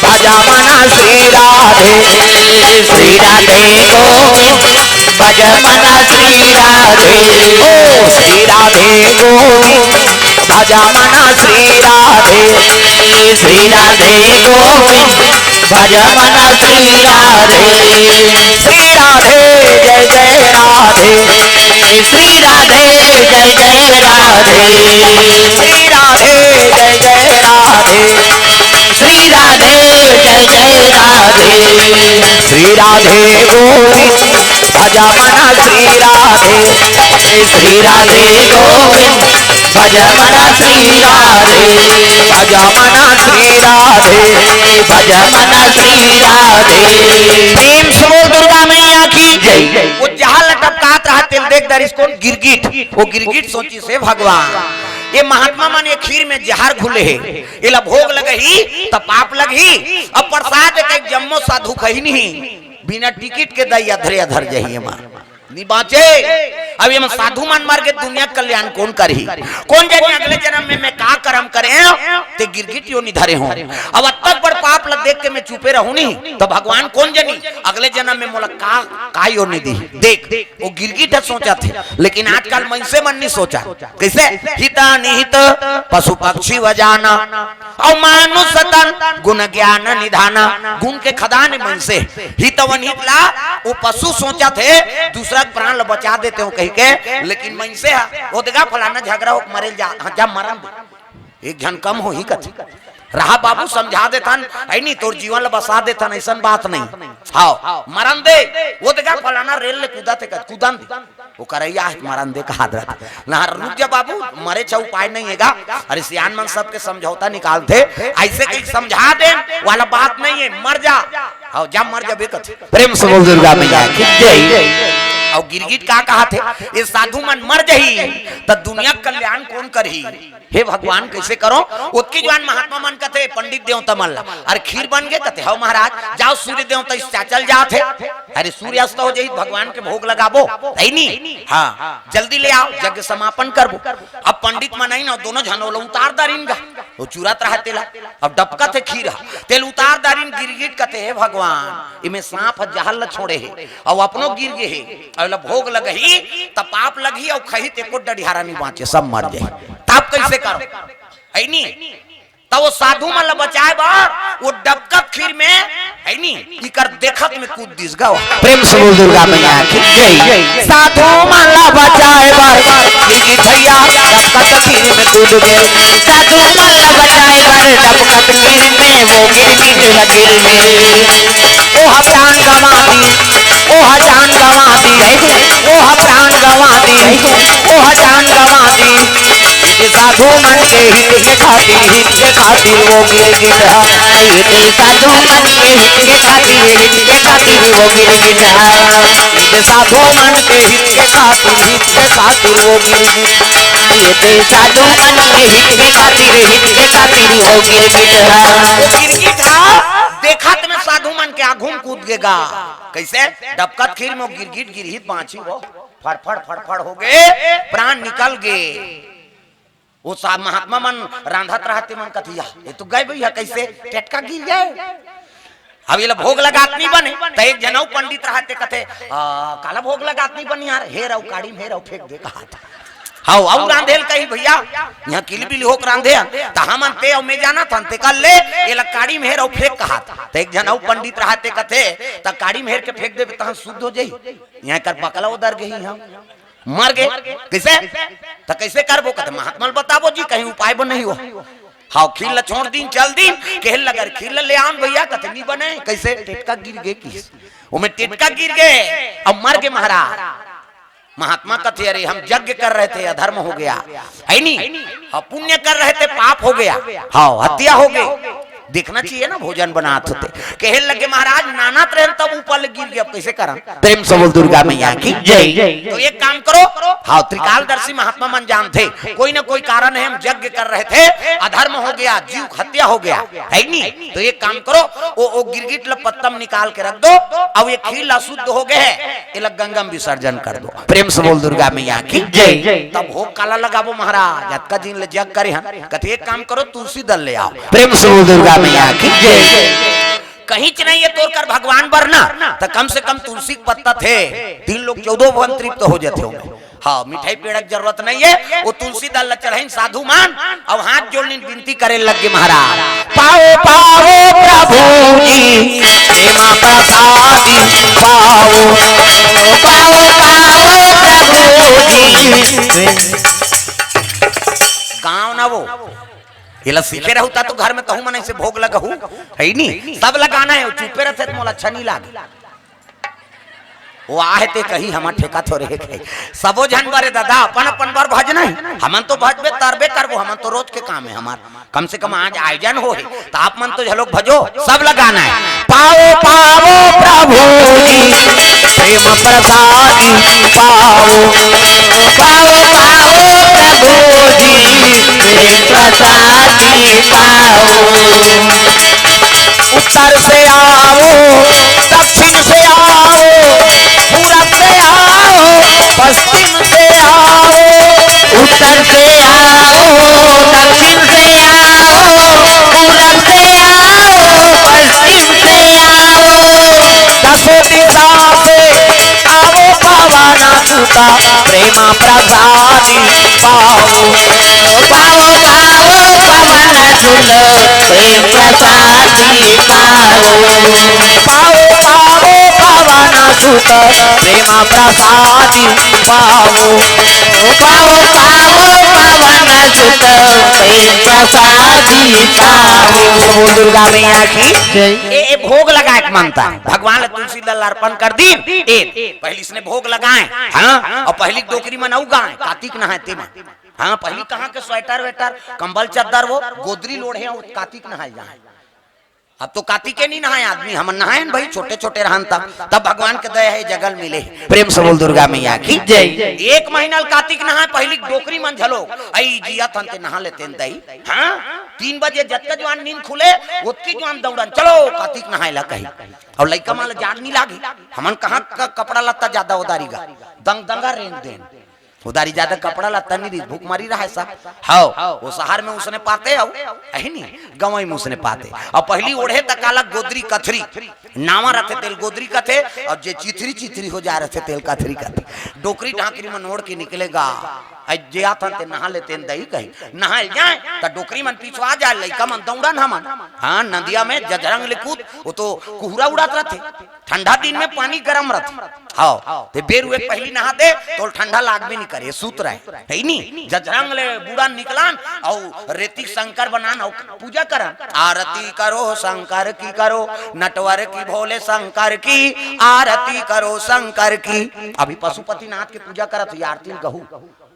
भज मन श्री राधे, श्री राधे गोविंद भज मन श्री राधे, ओ श्री राधे गोविंद भज मन श्री राधे, श्री राधे गोविंद भज मन श्री राधे। श्री राधे जय जय राधे, श्री राधे जय जय राधे, श्री राधे जय जय राधे, श्री राधे जय जय राधे। श्री राधे गोविंद भज मन श्री राधे, श्री राधे गोविंद भज मन श्री राधे, भज मन श्री राधे, भज मन श्री राधे। प्रेम से बोल दुर्गा मैया की जय। वो जहां ल टपकात रहा तेल देख डारिस कोन? गिरगिट। वो गिरगिट सोचिस हे भगवान, ये महात्मा मन ये खीर में जहर घुले हे, एला भोग लगही त पाप लगही। अब प्रसाद के जम्मो साधु खही नहीं। बिना टिकट के दाई अधरे अधर जही एमा। नी बाँचे। अब एमा साधु मन मर गे, दुनिया के कल्याण कोन करही? कोन जनी अगले जन्म में मैं का करम करे, ते गिरगिट योनि धरे हों। अब अतक बड़ पाप ल देख के मैं चुपे रहूं नी, त भगवान कोन जनी अगले जन्म में मोला का, का योनि दिही। देख, वो गिरगिट ह सोचत हे, लेकिन आजकल मनसे मन नी सोचत। कइसे? हित अनहित पशु पक्षी व जाना, अउ मानुष तन गुण ज्ञान निधाना। गुण के खदान मनसे। हित अउ अनहित ला वो पशु सोचत हे, दूसरा के प्राण ल बचा देते हो कहि के, लेकिन मनसे ह, "ओ देखा फलाना झगड़ा होके मरे ल जा, हाँ, जा मरन दे, एक झन कम होही," कथे। "रहा बाबू, समझा देथन, अइ नी, तोर जीवन ल बसा देथन, अइसन बात नहीं। हाँ, मरन दे, ओ देखा फलाना रेल ले कूदत हे," कथे, "कूदन दे।" ओकर अइया हे, मरन दे कहत रहिथे। ना, रुक जा बाबू, मरे च उपाय नहीं हे गा। अरे सियान मन सबके समझौता निकालथे, अइसे कहीं समझा दे वाला बात नहीं हे, मर जा। हाँ, जा मर जाबे कथे। प्रेम से बोल दुर्गा मैया की जय। अउ गिरगिट का कहत हे, ये साधु मन मर जही, त दुनिया के कल्याण कोन करही? हे भगवान, कइसे करों? ओतकी जुवार महात्मा मन कथे, पंडित देवता मन ला, "अरे खीर बन गे?" कथे, "हव महाराज।" "जाव सूर्य देवता इस चाचल जात हे।" "अरे सूर्य अस्त हो जही, भगवान के भोग लगाबो, हे नी?" "हाँ।" "जल्दी ले आव, यज्ञ समापन करबो।" अब पंडित मन आइन, दोनों झन ओला उतार डारिन गा, वो चुरत रहा तेला, अब डबकत हे खीर ह, तेला उतार डारिन। गिरगिट कथे, "हे भगवान, इमे सांप ह जहर ल छोड़े हे, अउ अपनो गिर गे हे, अउ एला भोग लगही, त पाप लगही, अउ खही त एको डढ़ियारा नी बाँचे, सब मर जाही। त अब कइसे करों?" हे नी? त वो साधु मन ल बचाय बर वो डबकत खीर में, हे नी, इकर देखत में कूद दिस गा। प्रेम से बोल दुर्गा मैया की जय। साधु मन ल बचाय बर गिरगिट भैया डबकत खीर में कूद गे। साधु मन ल बचाय बर डबकत खीर में वो गिरगिट ह गिर गे। ओह प्राण गंवा दी, ओह जान गंवा दी, ओह प्राण गंवा दी, ओह जान गंवा दी। ये साधु मन के हित के खातिर, हित के खातिर वो गिरगिट ह। ये साधु मन के हित के खातिर, हित के खातिर वो गिरगिट ह। ये साधु मन के हित के खातिर, हित के खातिर वो गिरगिट ह। ये साधु मन के हित के खातिर, हित के खातिर वो गिरगिट ह। वो गिरगिट ह, देखत में साधु मन के आघू म कूद गे गा। कइसे? डबकत खीर में वो गिरगिट गिरही त बाँची वो। फड़फड़, फड़फड़ हो गे, प्राण निकल गे। वो साहब महात्मा मन रांधत रहत हे, मन कथे, "या, ये तो गे भैया, कइसे टेटका गिर गे?" अब एला भोग लगात नी बने, त एक झन अउ पंडित रहत हे, कथे, "आ, काला भोग लगात नी बने यार, हेर अउ काड़ी में हेर अउ फेंक दे," कहत। हव, अउ रांधे ल कही, "भैया, इहाँ किलबिल होके रांधे हन, त हमन ते अउ मैं जानत हन, ते कर ले, एला काड़ी में हेर अउ फेंक," कहत। त एक झन अउ पंडित रहत हे, कथे, "त काड़ी में हेर के फेंक देबे, तहन शुद्ध हो जाही, इहाँ कर बकला उदर गे हे, इहाँ मर गे, कइसे?" "त कइसे करबो?" कथे, "महात्मा ल बताबो जी, कहीं उपाय बन नहीं हो।" हव, खीर ल छोड़ दिन, चल दिन, कहे ल लगे, "खीर ल ले आन भैया।" कथे, "नी बने।" "कइसे?" "टेटका गिर गे किस, ओमे टेटका गिर गे, अब मर गे महाराज।" महात्मा कथे, "अरे, हम यज्ञ कर रहे थे, अधर्म हो गया, हे नी? हम पुण्य कर रहे थे, पाप हो गया, हाँ, हत्या हो गई।" देखना चाहिए ना, भोजन बनात होते। कहे लगे, "महाराज, नानत रहन तब ऊपर ले गिर गया, अब कइसे करन?" प्रेम से बोल दुर्गा मैया की जय। तो एक काम करो, हाँ, त्रिकालदर्शी महात्मा मन जानथे, कोई ना कोई कारण हे, हम यज्ञ कर रहे थे, अधर्म हो गया, जीव हत्या हो गया, हे नी? तो एक काम करो, ओ, ओ गिरगिट ल पत्ता म निकाल के रख दो, अउ ये खीर ला शुद्ध हो गए हे, एला गंगा म विसर्जन कर दो। प्रेम से बोल दुर्गा मैया की जय। तब भोग काला लगाबो महाराज, अतका दिन ले जग करे हन। कथे, "एक काम करो, तुलसी दल ले आओ।" प्रेम से बोल दुर्गा मैया की जय। कहीं च नहीं हे तोर कर भगवान बर ना, त कम से कम तुलसी के पत्ता थे, तीन लोग चौदह भुवन तृप्त हो जाते होंगे। हाँ, मिठाई पेड़ा के जरूरत नहीं हे, वो तुलसी दल ल चढ़ाइन साधु मन, अउ हाथ जोड़ लीन विनती करे लग गे महाराज, "पाओ, पाओ प्रभु जी, प्रेम प्रसादी पाओ, पाओ, पाओ प्रभु जी, प्रेम।" गाँव ना वो, एला सीखे रहू ता तो घर में तहू मन ऐसे भोग लगहू, हे नी? सब लगाना हे, वो चुपे रहते त मोला अच्छा नहीं लागे। वो आहे ते कही, हमर ठेका थोरे हे कही। सबो झन बरे दादा, अपन अपन बर भजना हे। हमन तो भजबे तरबे करबो, हमन तो रोज के काम हे हमर। कम से कम आज आयोजन हो हे, त आप मन तो झलोक भजो, सब लगाना हे। पाओ, पाओ प्रभु जी, प्रेम प्रसादी पाओ। पाओ, पाओ प्रभु जी, प्रेम प्रसादी पाओ। उत्तर से आओ, दक्षिण से आओ, पूरब से आओ, पश्चिम से आओ। उत्तर से आओ, दक्षिण से आओ, पूरब से आओ, पश्चिम से आओ। दसों दिशा से आओ पावन सुत, प्रेम प्रसादी पाओ। पाओ, पाओ, पावन सुत, प्रेम प्रसादी पाओ। पाओ, पाओ, पावन सुत, प्रेम प्रसादी पाओ। पाओ, पाओ, पावन सुत, प्रेम प्रसादी पाओ। बोल दुर्गा मैया की जय। ए, ए भोग लगाए के मानता है, भगवान ला तुलसी दल अर्पण कर दी। ए, पहली इसने भोग लगाए, हाँ, और पहली डोकरी मन अउ गाए, कातिक नहाए ते मन। हाँ, पहली कहाँ के स्वेटर वेटर, कंबल चद्दर, वो गोदरी लोढ़े, और कातिक नहाए जाए। अब तो कातिके नहीं नहाए आदमी, हमन नहाए न भाई, छोटे छोटे रहन तब, तब भगवान के दया हे जगल मिले। प्रेम से बोल दुर्गा मैया की जय। एक महीना ल कातिक नहाए, पहली डोकरी मन झलो, अई जिया थन ते नहा लेते न दई। हाँ, तीन बजे जतका जुआन नींद खुले, ओतकी जुआन दौड़न, चलो कातिक नहाए ला कही। और लइका मन ल जाड़ नहीं लागे, हमन कहाँ क-, कपड़ा लत्ता ज्यादा उधारी गा, दंग दंगा रेंग देन। उधारी ज्यादा कपड़ा लत्ता नहीं रही, भूख मरी रहा है सब। हव, वो शहर में उसने पाते हव, अही नहीं, गंवई में उसने पाते। और पहली ओढ़े त काला गोदरी कथरी, नावा रथे तेल गोदरी कथे, और जे चिथरी चिथरी हो जा रथे तेल कथरी कथे। डोकरी ढाकरी मन ओढ़ के निकलेगा, अई जे आथन ते नहा लेते न दई कही, नहाए जाए त डोकरी मन पिछुआ जाए, लइका मन दौड़न हमन। हाँ, नदिया में जजरंग ले कूद, वो तो कुहरा उड़ात रथे। ठंडा दिन में पानी गरम रथे। हव, ते बेर हुए पहली नहा दे, तो ठंडा लागबे नहीं करे, सूत रहे। है नी? जजरंग ले बूड़ा निकलन, अउ रेती शंकर बनान, अउ पूजा करन। आरती करो शंकर की, करो नटवर की, भोले शंकर की, आरती करो शंकर की। अभी पशुपतिनाथ के पूजा करत ही, आरती गहू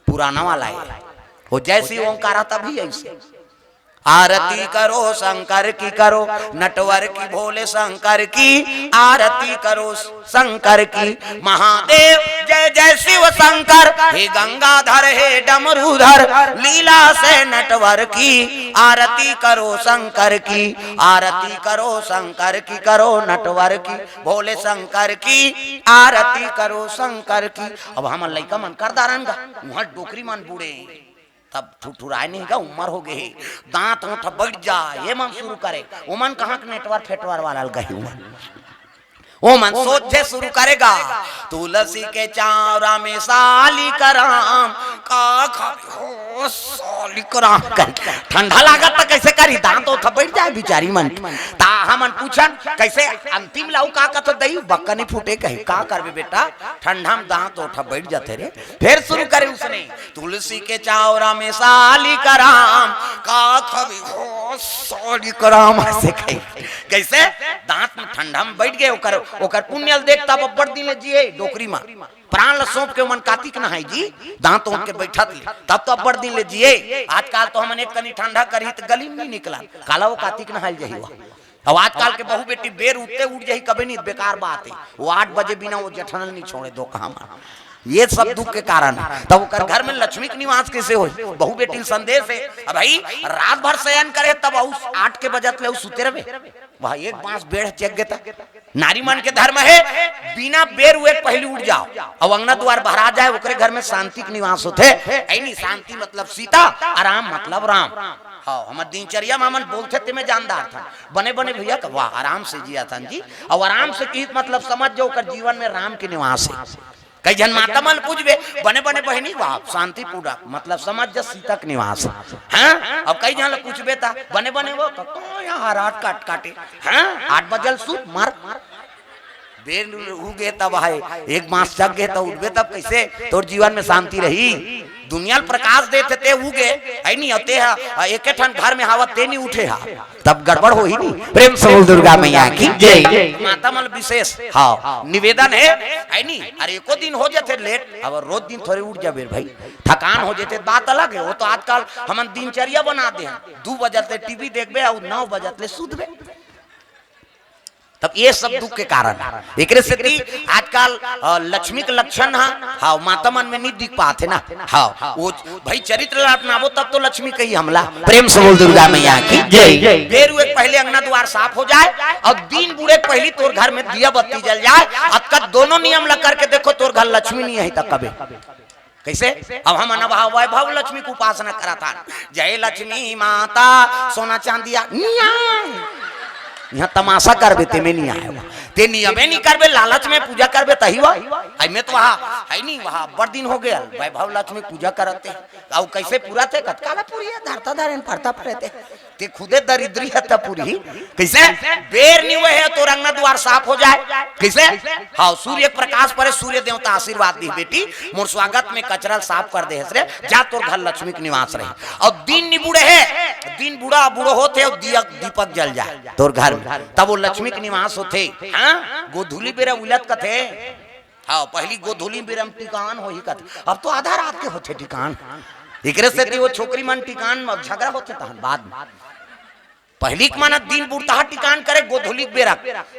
पुराना वाला है। वो जैसी ओंकारा तभी ऐसे। आरती करो शंकर की, करो नटवर की, भोले शंकर की, आरती करो शंकर की। महादेव जय जय शिव शंकर, हे गंगाधर हे डमरूधर, लीला से नटवर की, आरती करो शंकर की, आरती करो शंकर की, करो नटवर की, भोले शंकर की, आरती करो शंकर की। अब हमर लइका मन कर दारन गा, उहाँ डोकरी मन बूड़े। तब ठुठुराए नहीं गा, उमर हो गे हे, दांत ओंठ बैठ जा, ये मन शुरू करे। ओमन कहाँ के नेटवर फेटवर वाला ल गही उमन। ओमन सोचे शुरू करेगा, तुलसी के चावरा में सालिक राम, का खाबे हो सालिक राम कही। ठंडा लागत त कैसे करी, दांत ओंठ बैठ जाए बिचारी मन। ता हमन पूछन, कैसे अंतिम लाऊ का कथो दई, बक्का नहीं फूटे कही, का करबे बेटा, ठंडा में दांत ओंठ बैठ जाथे रे। फिर शुरू करे उसने, तुलसी के चावरा में सालिक राम, का खाबे हो सालिक राम, ऐसे कही। कैसे? दांत में ठंडा में बैठ गे, ओकर, ओकर पुण्य ल देख, तब अब्बड़ दिन ले जिए, डोकरी मा। प्राण ल सौंप के ओमन कातिक नहाए जी, दांत ओंठ के बैठत ले, तब तो अब्बड़ दिन ले जिए। आजकल तो हमन एक कनी ठंडा करही त गली में नहीं निकला, काला वो कातिक नहाए ल जही वो। अब आजकल के बहू बेटी बेर उठते उठ जाही, कबे नहीं, बेकार बात है। वो आठ बजे बिना वो जठनल नहीं छोड़े दो कहा मन। ये सब दुख के कारण है। तब ओकर घर में लक्ष्मी के निवास कैसे होई? बहू बेटी ल संदेश है, अब भाई रात भर शयन करे तब अउ आठ के बजत ले अउ सुते रहे। वह एक बांस बेड़ चेक गेता। नारी मन के धर्म है, बिना बेर हुए पहली उठ जाओ, अब अंगना द्वार भरा जाए, ओकरे घर में शांति के निवास होथे। ऐनी शांति मतलब सीता, आराम मतलब राम। हाँ, हमर दिनचर्या में हमन बोलथे ते में जानदार था। बने बने भैया का वाह, आराम से जिया था जी। और आराम से किहित मतलब समझ जाओ, ओकर जीवन में राम के निवास है। कई झन माता मन पूछबे, बने बने बहिनी, वाह, शांति पूरा, मतलब समझ जा सीता के निवास है। हाँ? अब कई झन ल पूछबे ता, बने बने वो, तो, तो यहाँ हराट काट काटे। हाँ? आठ बजल सूत, मार। बेर हो गे तब है, एक मास जग गे तब उठबे तब कैसे तोर जीवन में शांति रही? दुनिया ल प्रकाश देथे ते उगे, है नहीं? अते हा, एके ठन घर में हावत ते नहीं उठे हा, तब गड़बड़ होही नहीं। प्रेम से बोल दुर्गा मैया की जय। माता मन विशेष, हाँ, निवेदन है, है नहीं? अरे एको दिन हो जाथे लेट, अब रोज दिन थोड़े उठ जाबे भाई, थकान हो जाथे, बात अलग है। वो तो आजकल हमन दिनचर्या बना दे हैं, दू बजे ले टीवी देखबे और नौ बजे ले सूतबे। तब ये सब दुख के कारण हे। एकरे सेती आजकल, अ, लक्ष्मी के लक्षण ह, हाँ, माता मन में नहीं दिख पात हे ना। हाँ, वो भाई चरित्र ला अपनाबो तब तो लक्ष्मी कही हमला। प्रेम से बोल दुर्गा मैया की जय। बेर उए के पहले अंगना दुआर साफ हो जाए अउ दिन बुड़े के पहली तोर घर में दिया बत्ती जल जाए। अतका दोनों नियम ला करके देखो, तोर घर लक्ष्मी नहीं हे त कबे। कइसे? अब हमन अब वैभव लक्ष्मी के उपासना करत हन, जय लक्ष्मी माता, सोना चांदिया निया। इहाँ तमाशा करबे, तेमे नहीं आए हुआ। ते नियमे नहीं करबे, लालच में पूजा करबे, तही हुआ। आई में तो वहाँ है नहीं, वहाँ बड़ दिन हो गया वैभव लक्ष्मी पूजा करत हे। अउ कइसे पूरा थे? कतका ला पूरी हे, धरता धरेन, पड़ता पड़े थे। ते खुदे दरिद्री हे त पूरी। कइसे? बेर नहीं हुए हे, तोर अंगना दुआर साफ हो जाए। कइसे? हाँ, सूर्य के प्रकाश पड़े, सूर्य देवता आशीर्वाद दी, बेटी, मोर स्वागत में कचरा ल साफ कर दे हस रे, जा तोर घर लक्ष्मी के निवास रही। अउ दिन नहीं बुड़े हे, दिन बुड़ा बुड़ो होत हे, अउ दिया दीपक जल जाए तोर घर में, तब वो लक्ष्मी के निवास होथे। हाँ, गोधूली बेरा उलत कथे। हाँ, पहली गोधूली बेरा में टिकान होही कथे, अब तो आधा रात के होथे टिकान। एकरे सेती वो छोकरी मन टिकान में झगड़ा होथे तहन बाद में। पहली के माना दिन बुड़ता टिकान करे, गोधूली के बेरा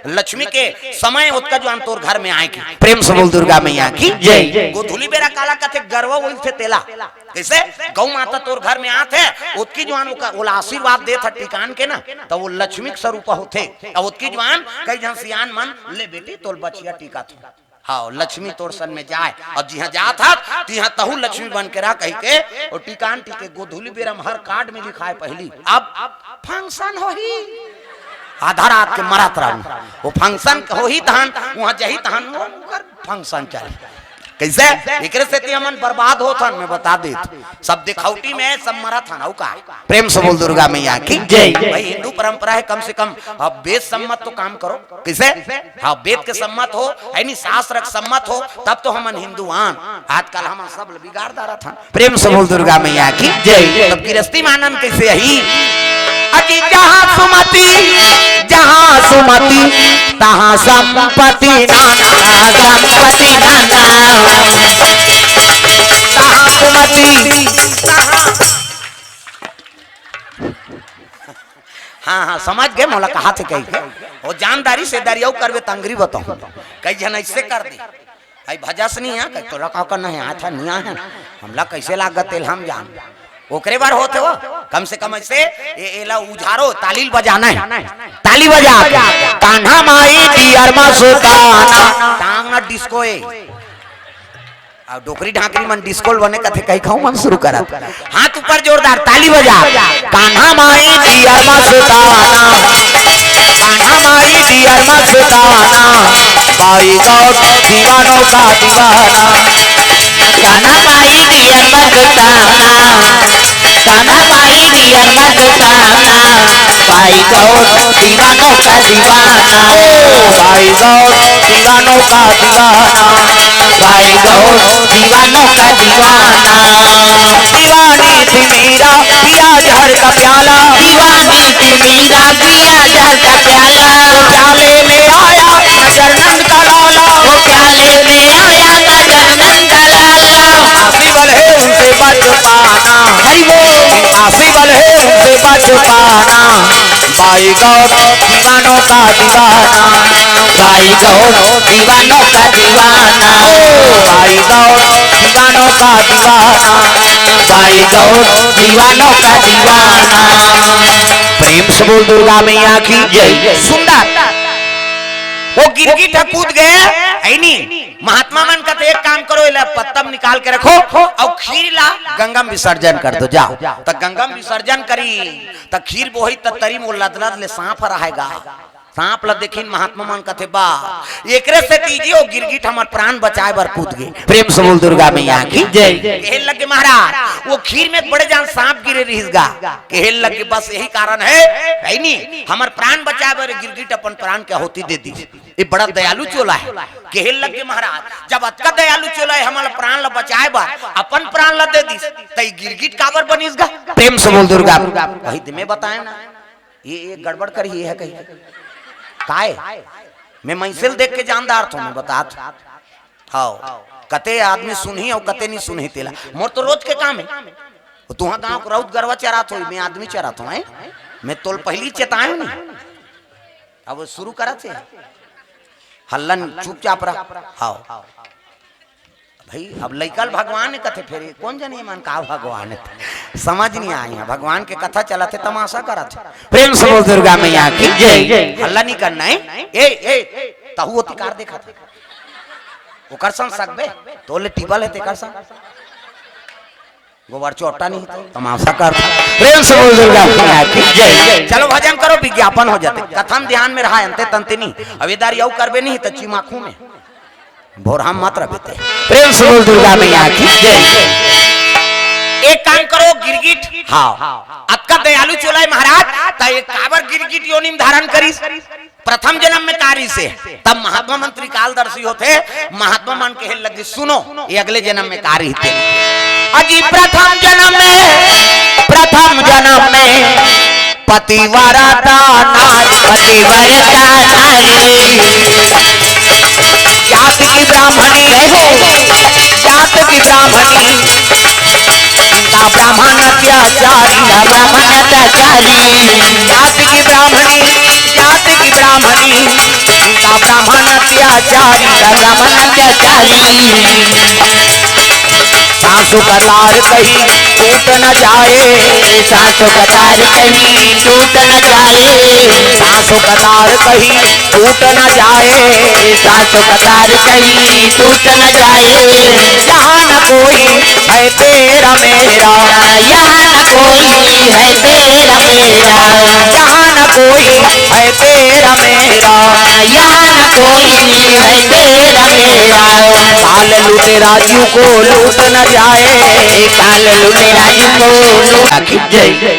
लक्ष्मी के समय ओतका जुआन तोर घर में आए के। प्रेम से बोल दुर्गा मैया की जय। गोधूली बेरा काला कथे? गरवा उलथे तेला। कइसे? गौ माता तोर घर में आत हे, ओतकी जुआन ओका, ओला आशीर्वाद देत हे टिकान के ना, त वो लक्ष्मी के स्वरूप होथे। अउ ओतकी जुआन कई झन सियान मन, ले बेटी, तोर बछिया टिकत हे। हाँ, लक्ष्मी तोर सन में जाए। अब जिहाँ जात हस, तिहाँ तहू लक्ष्मी बन के रह कहि के, ओ टिकान टिके। गोधूली बेरा में हर कार्ड में लिखाए पहली, अब फंक्शन होही। आधा रात के मरत रहू, वो फंक्शन होही तहन, उहाँ जही तहन, वो ओकर फंक्शन चली। कइसे? एकरे सेती हमन बरबाद होत हन, मैं बता देत। सब दिखौटी में सब मरत हन, अउ का? प्रेम से बोल दुर्गा मैया की जय। भाई, हिंदू परंपरा हे, कम से कम अब वेद सम्मत तो काम करो। कइसे? हाँ, वेद के सम्मत हो, यानी शास्त्र के सम्मत हो, तब तो हमन हिंदू आन। आजकल हमन सब ल बिगाड़ डारत हन। प्रेम से बोल दुर्गा मैया की जय। तब गिरस्ती में आनंद कइसे आही? अजी जहाँ सुमति, जहाँ सुमति, तहाँ संपत्ति नाना, संपत्ति नाना। तहाँ सुमति, तहाँ हाँ, हाँ, समझ गे, मोला कहाथे कहि के। वो जानदारी से दरियाऊ करबे त अंगरी बताहूँ। कई झन अइसे कर दे। आई भजस नहीं हे, कई तोला का करना हे, आथा नहीं आए हे। हमला कइसे लागत तेल हम जान। ओकरे बर होत हे वो, कम से कम अइसे, ए, एला उझारो, ताली ल बजाना हे। ताली बजा के। कान्हा माई दियर मा सुताना। टांग ना डिस्को ए। अउ डोकरी ढाकरी मन डिस्को ल बने कथे, कहि खाऊ मन शुरू करत। हाथ ऊपर जोरदार, ताली बजा। कान्हा माई दियर मा सुताना, कान्हा माई दियर मा सुताना, बाई गौर दीवानों का दीवाना। कान्हा माई दियर मा सुताना, कान्हा माई दियर मा सुताना, बाई गौर दीवानों का दीवाना। ओ बाई गौर दीवानों का दीवाना, बाई गौर दीवानों का दीवाना। दीवानी थी मीरा, पिया जहर का प्याला। दीवानी थी मीरा, पिया जहर का प्याला। वो प्याले में आया नजर नंद का लाला। वो प्याले में आया नजर नंद का लाला। आसी बल है उनसे बच पाना। हरि बोल। आसी बल है उनसे बच पाना। बाई गौर दीवानों का दीवाना, बाई गौर दीवानों का दीवाना, ओ बाई गौर दीवानों का दीवाना, बाई गौर दीवानों का दीवाना। प्रेम से बोल दुर्गा मैया की जय। सुंदर। वो गिरगिट ह कूद गे, ऐनी। महात्मा मन कथे, एक काम करो, एला पत्ता म निकाल के रखो अउ खीर ला गंगा म विसर्जन कर दो, जाओ। त गंगा म विसर्जन करी, त खीर बोही, त तरी म वो लदलद ले सांप ह रहय गा। सांप ला देखिन महात्मा मन कथे, बा, एकरे सेती जी वो गिरगिट हमर प्राण बचाए बर कूद गे। प्रेम से बोल दुर्गा मैया की जय। कहे लगे महाराज, वो खीर में बड़े जान सांप गिरे रहिस गा। कहे लगे बस यही कारण हे, ऐनी, हमर प्राण बचाए बर गिरगिट अपन प्राण के आहुति दे दिस। ये बड़ा दयालु चोला हे। कहे लगे महाराज, जब अतका दयालु चोला हे, हमला प्राण ला बचाए बर अपन प्राण ला दे दिस, त ये गिरगिट काबर बनिस गा? प्रेम से बोल दुर्गा। वही तो मैं बताए ना, ये, ये गड़बड़ कर ही हे कहीं। काय? मैं मनसे ल देख के जानदार थों, मैं बतात। हाँ, कते आदमी सुनही अउ कते नहीं सुनही तेला। मोर तो रोज के काम हे। वो तुहा गांव के राउत गरवा चरात होही, मैं आदमी चरात हों, हैं? मैं तोल पहली चेताए नहीं। अब शुरू करत हे। हल्ला न, चुपचाप रह। हाव। भाई, अब लइका ल भगवान कथे, फेर ये कोन जनी मन का भगवान हे? समझ नहीं आय हे। भगवान के कथा चलत हे, तमाशा करत हे। प्रेम से बोल दुर्गा मैया की जय। हल्ला नहीं करना हे। ए, ए, तहू ओती कार देखत हे। ओकर संग सकबे, तोले टिबल हे तेकर संग। गोबर चोटा नहीं तो तमाशा कर। प्रेम से बोल दुर्गा मैया की जय। चलो भजन करो, विज्ञापन हो जाथे। कथा म ध्यान में रहा, अंते तंते नहीं। अब ये दारी अउ करबे नहीं तो चिमाखू में भोरहा मत रह बेटे। प्रेम से बोल दुर्गा मैया की जय। एक काम करो गिरगिट, हाव, अतका दयालु चोला हे महाराज, त ये काबर गिरगिट योनि म धारण करिस? प्रथम जन्म में का रिहिसे, तब महात्मा मन त्रिकालदर्शी होथे, महात्मा मन कहे लगिस, सुनो, ये अगले जन्म में का रिहिसे। अजी प्रथम जन्म में, प्रथम जन्म में पतिव्रता नारी, पतिव्रता नारी, जात की ब्राह्मणी, जात की ब्राह्मणी, का ब्राह्मण अत्याचारी, का ब्राह्मण अत्याचारी, जात की ब्राह्मणी, जात की ब्राह्मणी, का ब्राह्मण अत्याचारी, का ब्राह्मण अत्याचारी। सासु का लार कहीं टूट न जाए, सासु का लार कहीं टूट न जाए, सासु का लार कहीं टूट न जाए, सासु का लार कहीं टूट न जाए। यहाँ न कोई है तेरा मेरा, यहाँ न कोई है तेरा मेरा, यहाँ न कोई है तेरा मेरा, यहाँ न कोई है तेरा मेरा। काल लूटे राजू को लूट न जाए, काल लूटे राजू को लूट। जय।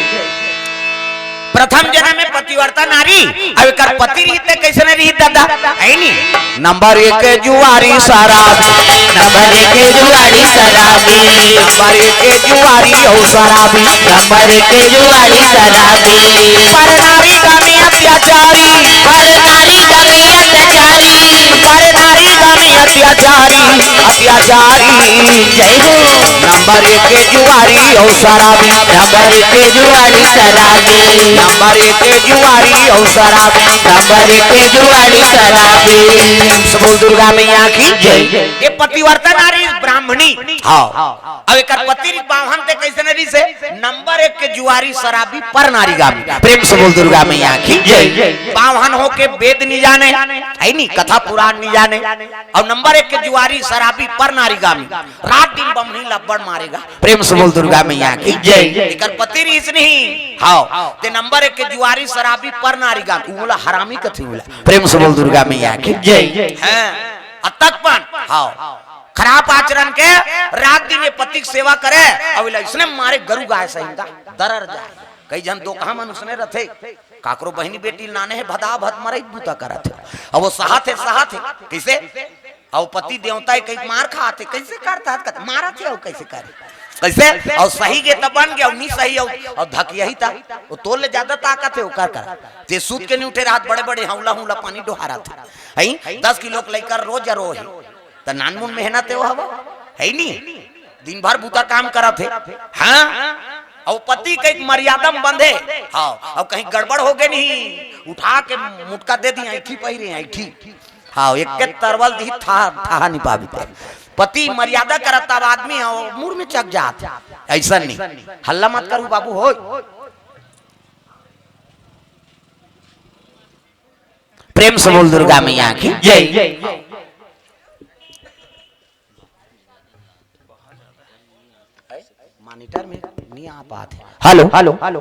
प्रथम जन्म में पतिव्रता नारी, अब एकर पति रहिते कैसे नहीं रही दादा, है नी? नंबर एक जुआरी शराबी, नंबर एक जुआरी शराबी, नंबर एक जुआरी और शराबी, नंबर एक जुआरी शराबी। पर नारी का में अत्याचारी, पर नारी का में अत्याचारी, पर नारी का में अत्याचारी, अत्याचारी। जय हो। नंबर एक जुआरी और शराबी, नंबर एक जुआरी शराबी, नंबर एक जुआरी और शराबी, नंबर एक जुआरी शराबी। प्रेम से बोल दुर्गा मैया की जय। ये पतिव्रता नारी ब्राह्मणी। हाँ। अब एकर पति बाम्हन ते कैसे नरी से? नंबर एक के जुआरी शराबी पर नारी गामी। प्रेम से बोल दुर्गा मैया की जय। बाम्हन होके वेद नहीं जाने, है नी, कथा पुराण नहीं जाने, और नंबर एक के जुआरी शराबी पर नारी गामी। रात दिन बम्हनी लब्बड़ मारेगा। प्रेम से बोल दुर्गा मैया की जय। एकर पति रीस नहीं। हाँ। ते नंबर एक के जुआरी शराबी पर नारी गामी। उला हरामी कथी उला। प्रेम से बोल दुर्गा मैया की जय। हाँ। अतक पन। हाँ। खराब आचरण के रात दिन ये पति के सेवा करे। अब इसने मारे गरु गाय सहिंदा। दरर जा। कई झन दोकहा मन उसने रथे। काकरो बहिनी बेटी लाने हे, भदा भद मरई बूता करत हे। अब वो सहत हे, सहत हे। कइसे? अब पति देवता हे, कहीं मार खात हे, कइसे करत हे, मारत हे, अउ कइसे करे? कइसे? अउ सही गे त बन गे, अउ नी सही, अउ, अउ धकियही त, वो तोर ले जादा ताकत हे, ओकर कर। ते सूत के नी उठे रहत, बड़े-बड़े हौला-हौला पानी डोहारत हे। हई? दस किलो के लइका रोज रोहे। त नानमुन मेहनत हे वो हवा, है नी? दिन भर बूता काम करत हे। हाँ? अउ पति कहीं मर्यादा में बंधे। हाँ, अउ कहीं गड़बड़ हो गे नहीं, उठा के मुटका दे दी, ऐठी पहिरे, ऐठी। हाँ, एक के तरवल दी, था, था नहीं पाबी ते। पति मर्यादा करत तब आदमी हो, मुड़ में चक जात। ऐसा नहीं। हल्ला मत करू बाबू, हो। प्रेम से बोल दुर्गा मैया की जय। मॉनिटर में नहीं आ पात हे। Hello, hello, hello,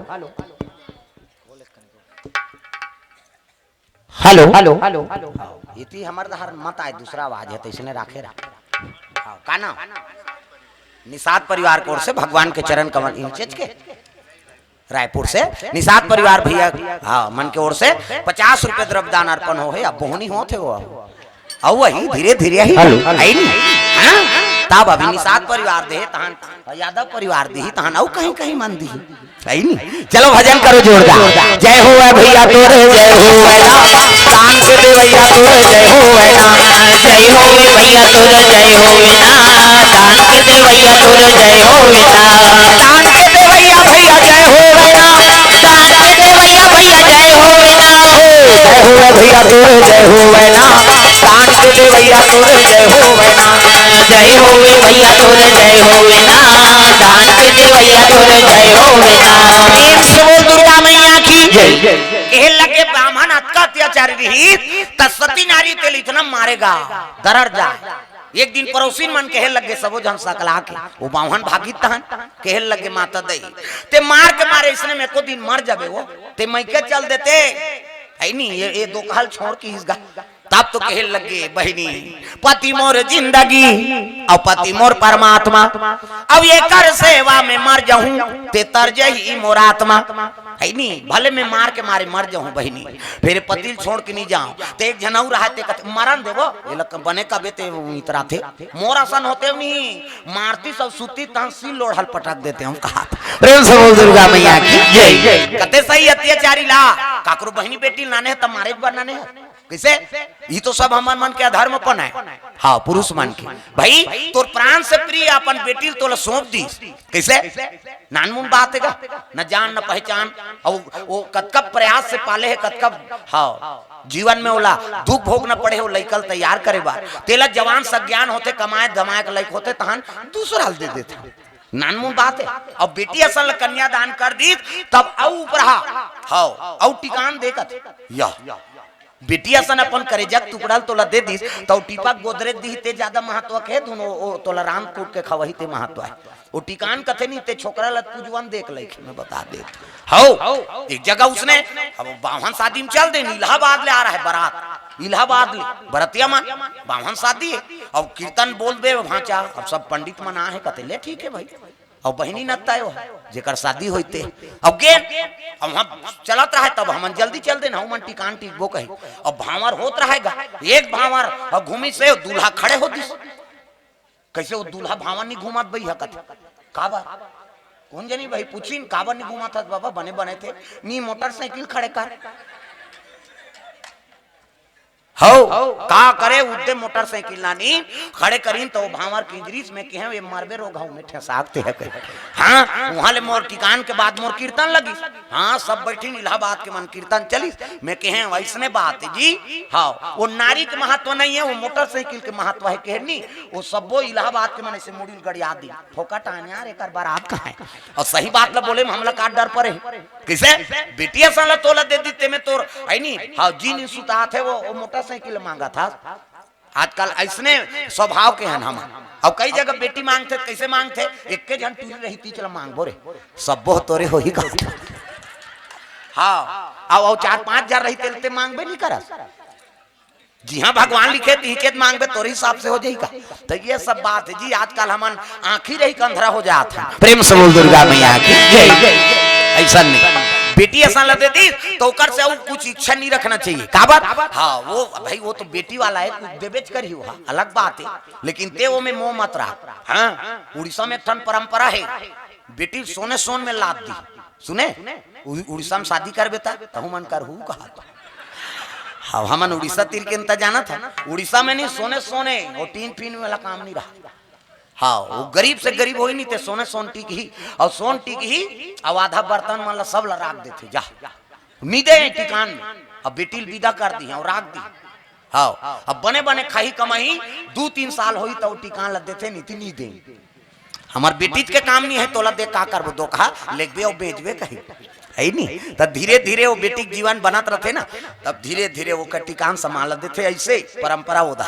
hello, hello, hello. इति हमर डहर मत आए, दूसरा आवाज हे, त इसने राखे रहा। हाँ, का नाम? निषाद परिवार की ओर से भगवान के चरण कमल इंचेज के रायपुर से निषाद परिवार भैया, हाँ, मन के ओर से पचास रुपए द्रव्य दान अर्पण हो हे। अब बोहनी होत हे वो, अब अउ वही धीरे धीरे ही हेलो। आई नहीं। हाँ? तब अभी निषाद परिवार दे, तहन यादव परिवार दी, तहन अउ कहीं कहीं मन दी। आई नहीं। चलो भजन करो जोरदार। जय हो है भैया तोरे, जय हो है ना। दान के देवैया तोरे, जय हो है ना। जय हो है भैया तोरे, जय हो है ना। दान के देवैया तोरे, जय हो है ना। दान के देवैया भैया, जय हो है ना। दान के देवैया भैया, जय हो है ना। ओ, जय हो है भैया। तोर जय होवे ना, दान के देवैया तोर जय होवे ना। जय होवे भैया तोर जय होवे ना, दान के देवैया तोर जय होवे ना। प्रेम से बोल दुर्गा मैया की जय। कहे लगे, ब्राह्मण अतका अत्याचारी रही, त सती नारी तेल इतना मारेगा, दरर जाए। एक दिन पड़ोसिन मन कहे लगे, सबो झन सकला के, वो बाम्हन भागित तहन, कहे लगे, माता दई, ते मार के मारे इसने में को दिन मर जाबे वो, ते मइके चल देते, है नी, ये, ये दो कहल छोड़ के इसगा। तब तो कहे लगे, बहिनी, पति मोर जिंदगी और पति मोर परमात्मा, अब एकर सेवा में मर जाहूं, ते तर जही मोर आत्मा। है नी, भले मैं मार के मारे मर जाहूं बहिनी, फेर पति ल छोड़ के नहीं जाहूं। ते एक झन अउ रहा, ते कथे, मरन देबो, ये लग बने कबे ते इतरा थे, मोर असन होते नहीं, मारती सब सुती तहन सिल लोढ़ल पटक देते हम कहा। प्रेम से बोल दुर्गा मैया की जय। कते सही अत्याचारी ला, काकरो बहिनी बेटी लाने है त मारे बर लाने है। कैसे? ये तो सब हमर मन के अधर्मपन है। हाँ, पुरुष मन के। भाई, तोर प्राण से प्रिय अपन बेटी ल तोला सौंप दीस। कैसे? नानमुन बात है का? न जान न पहचान, और वो कतका प्रयास से पाले है, कतका, हाँ, जीवन में ओला दुख भोगना पड़े, वो लइका ल तैयार करे बर। तेला जवान सज्ञान होते, कमाए धमाए के लइक होते, तहन दूसरा ल दे देते। नानमुन बात है। अब बेटी असन ल कन्यादान कर दीस, तब अउ उपरहा, हाँ, अउ टिकान देखत। यह बेटी असन अपन करेजा के टुकड़ा ल तोला दे दीस, त ओ टीपा गोदरेज दिही ते ज्यादा महत्व के धुन, ओ, ओ तोला रांध कूट के खवही ते महत्व है। ओ टिकान कथे नहीं, ते छोकरा ल पूजवन देख लइक, मैं बता दे। हौ, एक जगह उसने, अब बाम्हन शादी में चल दे, इलाहाबाद ले आ रहा है बारात, इलाहाबाद ले, बरतिया मन, बाम्हन शादी है, अब कीर्तन बोल दे भांचा, अब सब पंडित मन आ है, कथे, ले ठीक है भाई, अब बहिनी नत्ता हो, जेकर शादी होइते। अब गेन, अब हम चलत रहे, तब हमन जल्दी चल देन, हमन टिकान टिकबो कही। अब भांवर होत रहेगा, एक भांवर, अब घूमी से दूल्हा खड़े हो दिस। कैसे वो दूल्हा भांवर नहीं घूमत बई हकत? काबर? कौन जनी भाई पूछिन, काबर नहीं घूमत हस बाबा, बने बने थे, नी मोटरसाइकिल खड़े कर। हौ, का करे, उद्दे मोटरसाइकिल लानी खड़े करीन, तो भांवर किंजरीस में कहे, ये मरबे रो घाव में ठेसाकते है कहे। हाँ, वहां ले मोर टिकान के बाद मोर कीर्तन लगिस। हाँ, सब बैठिन इलाहाबाद के मन कीर्तन चलिस। मैं कहे, वैसने बात है जी। हाँ, वो नारी के महत्व नहीं है, वो मोटरसाइकिल के महत्व है, कहे नहीं, वो सबो इलाहाबाद के मन ऐसे मुड़ी ल गड़िया दी। फोकट आने यार, एकर बारात कहाँ है? और सही बात ला बोले में हमला का डर परे? कैसे? बेटी असन ला तोला दे दी, ते में तोर, है नी? हाँ, जी नहीं सुतात है, वो, वो मोटरसाइकिल मांगत हस। आजकल ऐसने स्वभाव के हन हम। अब कई जगह बेटी मांगथे, कैसे मांगथे? एक के झन टूरी रही, तीच ला मांगबो रे, सबो तोरे होही का। हाँ, अब, अब चार पांच हजार रही, तेल ते मांगबे नहीं करस। जी हाँ, भगवान लिखे, तिही के मांगबे, तोरे हिसाब से हो जाई का। तो ये सब बात है जी, आजकल हमन आंखी रही के अंधरा हो जात है। प्रेम से बोल दुर्गा मैया की जय। ऐसा नहीं, बेटी असन ला दे दी, तो ओकर से अउ कुछ इच्छा नहीं रखना चाहिए। काबर? हाँ, वो भाई, वो तो बेटी वाला है, कुछ देबेच करी हो, हाँ, अलग बात है, लेकिन ते वो में मोह मत रख। हाँ, उड़ीसा में एक ठन परंपरा है, बेटी सोने सोन में लाद दी। सुने, उ-, उड़ीसा में शादी करबे त तहु मन करहू कहा तो। हाँ, हमन उड़ीसा तीर के अंता जाना था, उड़ीसा में नहीं, सोने सोने, वो टीन फीन वाला काम नहीं रहा। हाँ, वो गरीब से गरीब होई नहीं, ते सोने सोन टिकही, और सोन टिकही, अब आधा बर्तन मन ला सब ला राख देथे, जा, नी दे टिकान में। अब बेटी ल विदा कर दी और राख दी। हाँ, अब बने बने खाही कमाही, दू तीन साल होई, तो टिकान ला देथे, नहीं ती नी दे। हमर बेटी के काम नहीं है, तोला दे का करबो, दो कहा लेगबे और बेचबे कही, है नी? तब धीरे धीरे वो बेटी के जीवन बनत रहथे ना, तब धीरे धीरे वो टिकान संभाल देथे। ऐसे परंपरा होदा।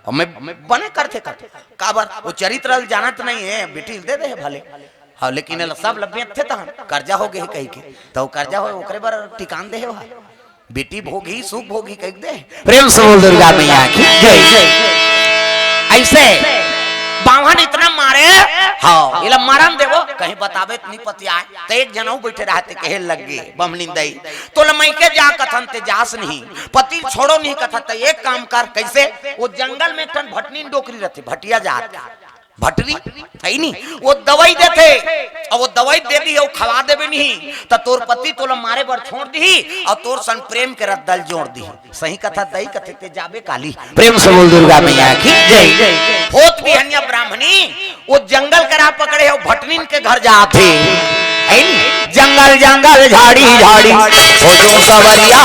हमें बने करथे, करथे। काबर? वो चरित्र ल जानत नहीं है, बेटी ल दे दे है भले। हाँ, लेकिन एला सब ल बेचथे तहन कर्जा हो गे कही के, तो कर्जा हो, ओकरे बर टिकान दे है वहाँ। बेटी भोगी, सुख भोगी कह दे। प्रेम से बोल दुर्गा मैया की जय। ऐसे बाम्हन इतना मारे, हाँ, एला मरन देबो, कहीं बताबे त नहीं पतियाए। तो एक जनऊ बैठे रहते, कहे लग गे, बमलिन दई, तोला मइके जा कथन ते जास नहीं, पति छोड़ो नहीं कथन, ते एक काम कर, कैसे? वो जंगल में एक ठन भटनी डोकरी रहते, भटिया जात, भटरी, है नी? वो दवाई देथे, और वो दवाई दे दी, वो खवा देबे नहीं, त तोर पति तोला मारे बर छोड़ दी, और तोर सन प्रेम के रद्दल जोड़ दी। सही कथा दई कथे ते जाबे काली। प्रेम से बोल दुर्गा मैया की जय। होत बिहनिया ब्राह्मणी, वो जंगल करा पकड़े हो, भटनिन के घर जात हे। है नी? जंगल जंगल झाड़ी झाड़ी खोजो सवरिया,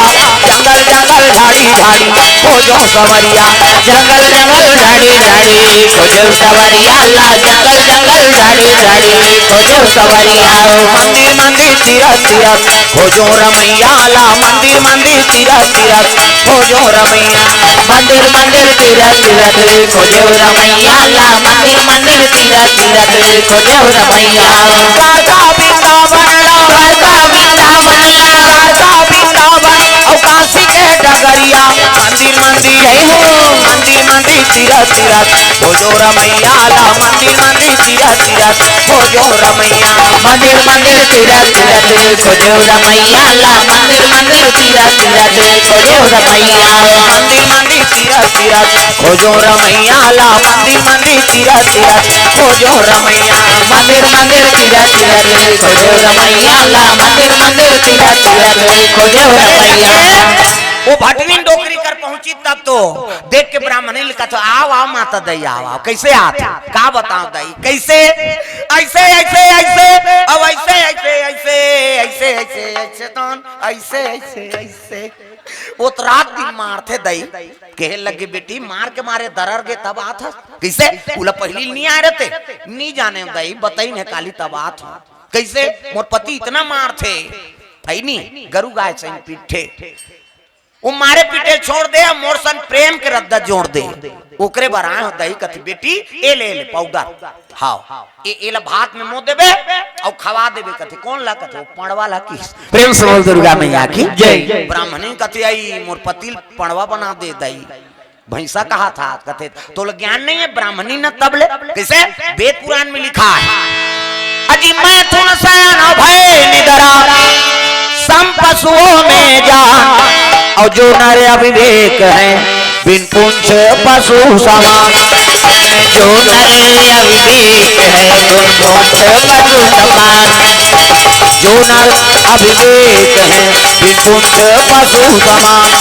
जंगल जंगल झाड़ी झाड़ी खोजो सवरिया, जंगल जंगल झाड़ी झाड़ी खोजो सवरिया ला, जंगल जंगल झाड़ी झाड़ी खोजो सवरिया। मंदिर मंदिर तीरथ तीरथ खोजो रमैया ला, मंदिर मंदिर तीरथ तीरथ खोजो रमैया। मंदिर मंदिर तीरथ तीरथ खोजो रमैया ला, मंदिर मंदिर तीरथ तीरथ खोजो रमैया। द्वारका वृंदावन ला, द्वारका वृंदावन ला, द्वारका वृंदावन अउ काशी के डगरिया। मंदिर मंदिर, जय हो। मंदिर मंदिर तीरथ तीरथ खोजो रमैया ला, मंदिर मंदिर तीरथ तीरथ खोजो रमैया। मंदिर मंदिर तीरथ तीरथ खोजो रमैया ला, मंदिर मंदिर तीरथ तीरथ खोजो रमैया। मंदिर मंदिर तीरथ तीरथ खोजो रमैया ला, मंदिर मंदिर तीरथ तीरथ खोजो रमैया। मंदिर मंदिर तीरथ तीरथ खोजो रमैया ला, मंदिर मंदिर तीरथ तीरथ खोजो रमैया। वो भटनी डोकरी कर पहुंची तब तो देख के ब्राह्मणी ल कथे, "आव, आव माता दई, आव, आव।" कइसे आत? का बताव दई? कइसे? अइसे, अइसे, अइसे, अउ अइसे, अइसे, अइसे, अइसे, अइसे, अइसे, तहन अइसे, अइसे, अइसे। वो तो रात दिन मारथे दई। कहे लगे, "बेटी, मार के मारे दरर गे तब आत हस।" कइसे? उला पहिली नइ आय रहते, नइ जाने दई, बताइन हे काली तब आत हंव। कइसे? "मोर पति इतना मारथे, हइ नी, गरु गाय सही पीटथे।" वो मारे पीटे छोड़ दे, मोर सन प्रेम के रद्दा जोड़ दे। ओकरे बर आय हंव दई कथे, "बेटी, ए ले, ए ले पाउडर। हाव, ए, एला भात में मो देबे अउ खवा देबे," कथे। "कोन ला?" कथे, "वो पंड़वा ला।" किस प्रेम से बोल दुर्गा मैया की जय। ब्राह्मणी कथे, "आई मोर पति ल पंड़वा बना दे दई।" भैंसा कहाथे, कथे, "तोला ज्ञान नइ हे ब्राह्मणी न तब ले।" कइसे? वेद पुराण में लिखा हे, "अजी मैथुन सयन भय निदरा, सम पशुओं में जान, अउ जो नर अविवेक है, बिन पूंछ पशु समान।" जो नर अविवेक है, बिन पूंछ पशु समान। जो नर अविवेक है, बिन पूंछ पशु समान।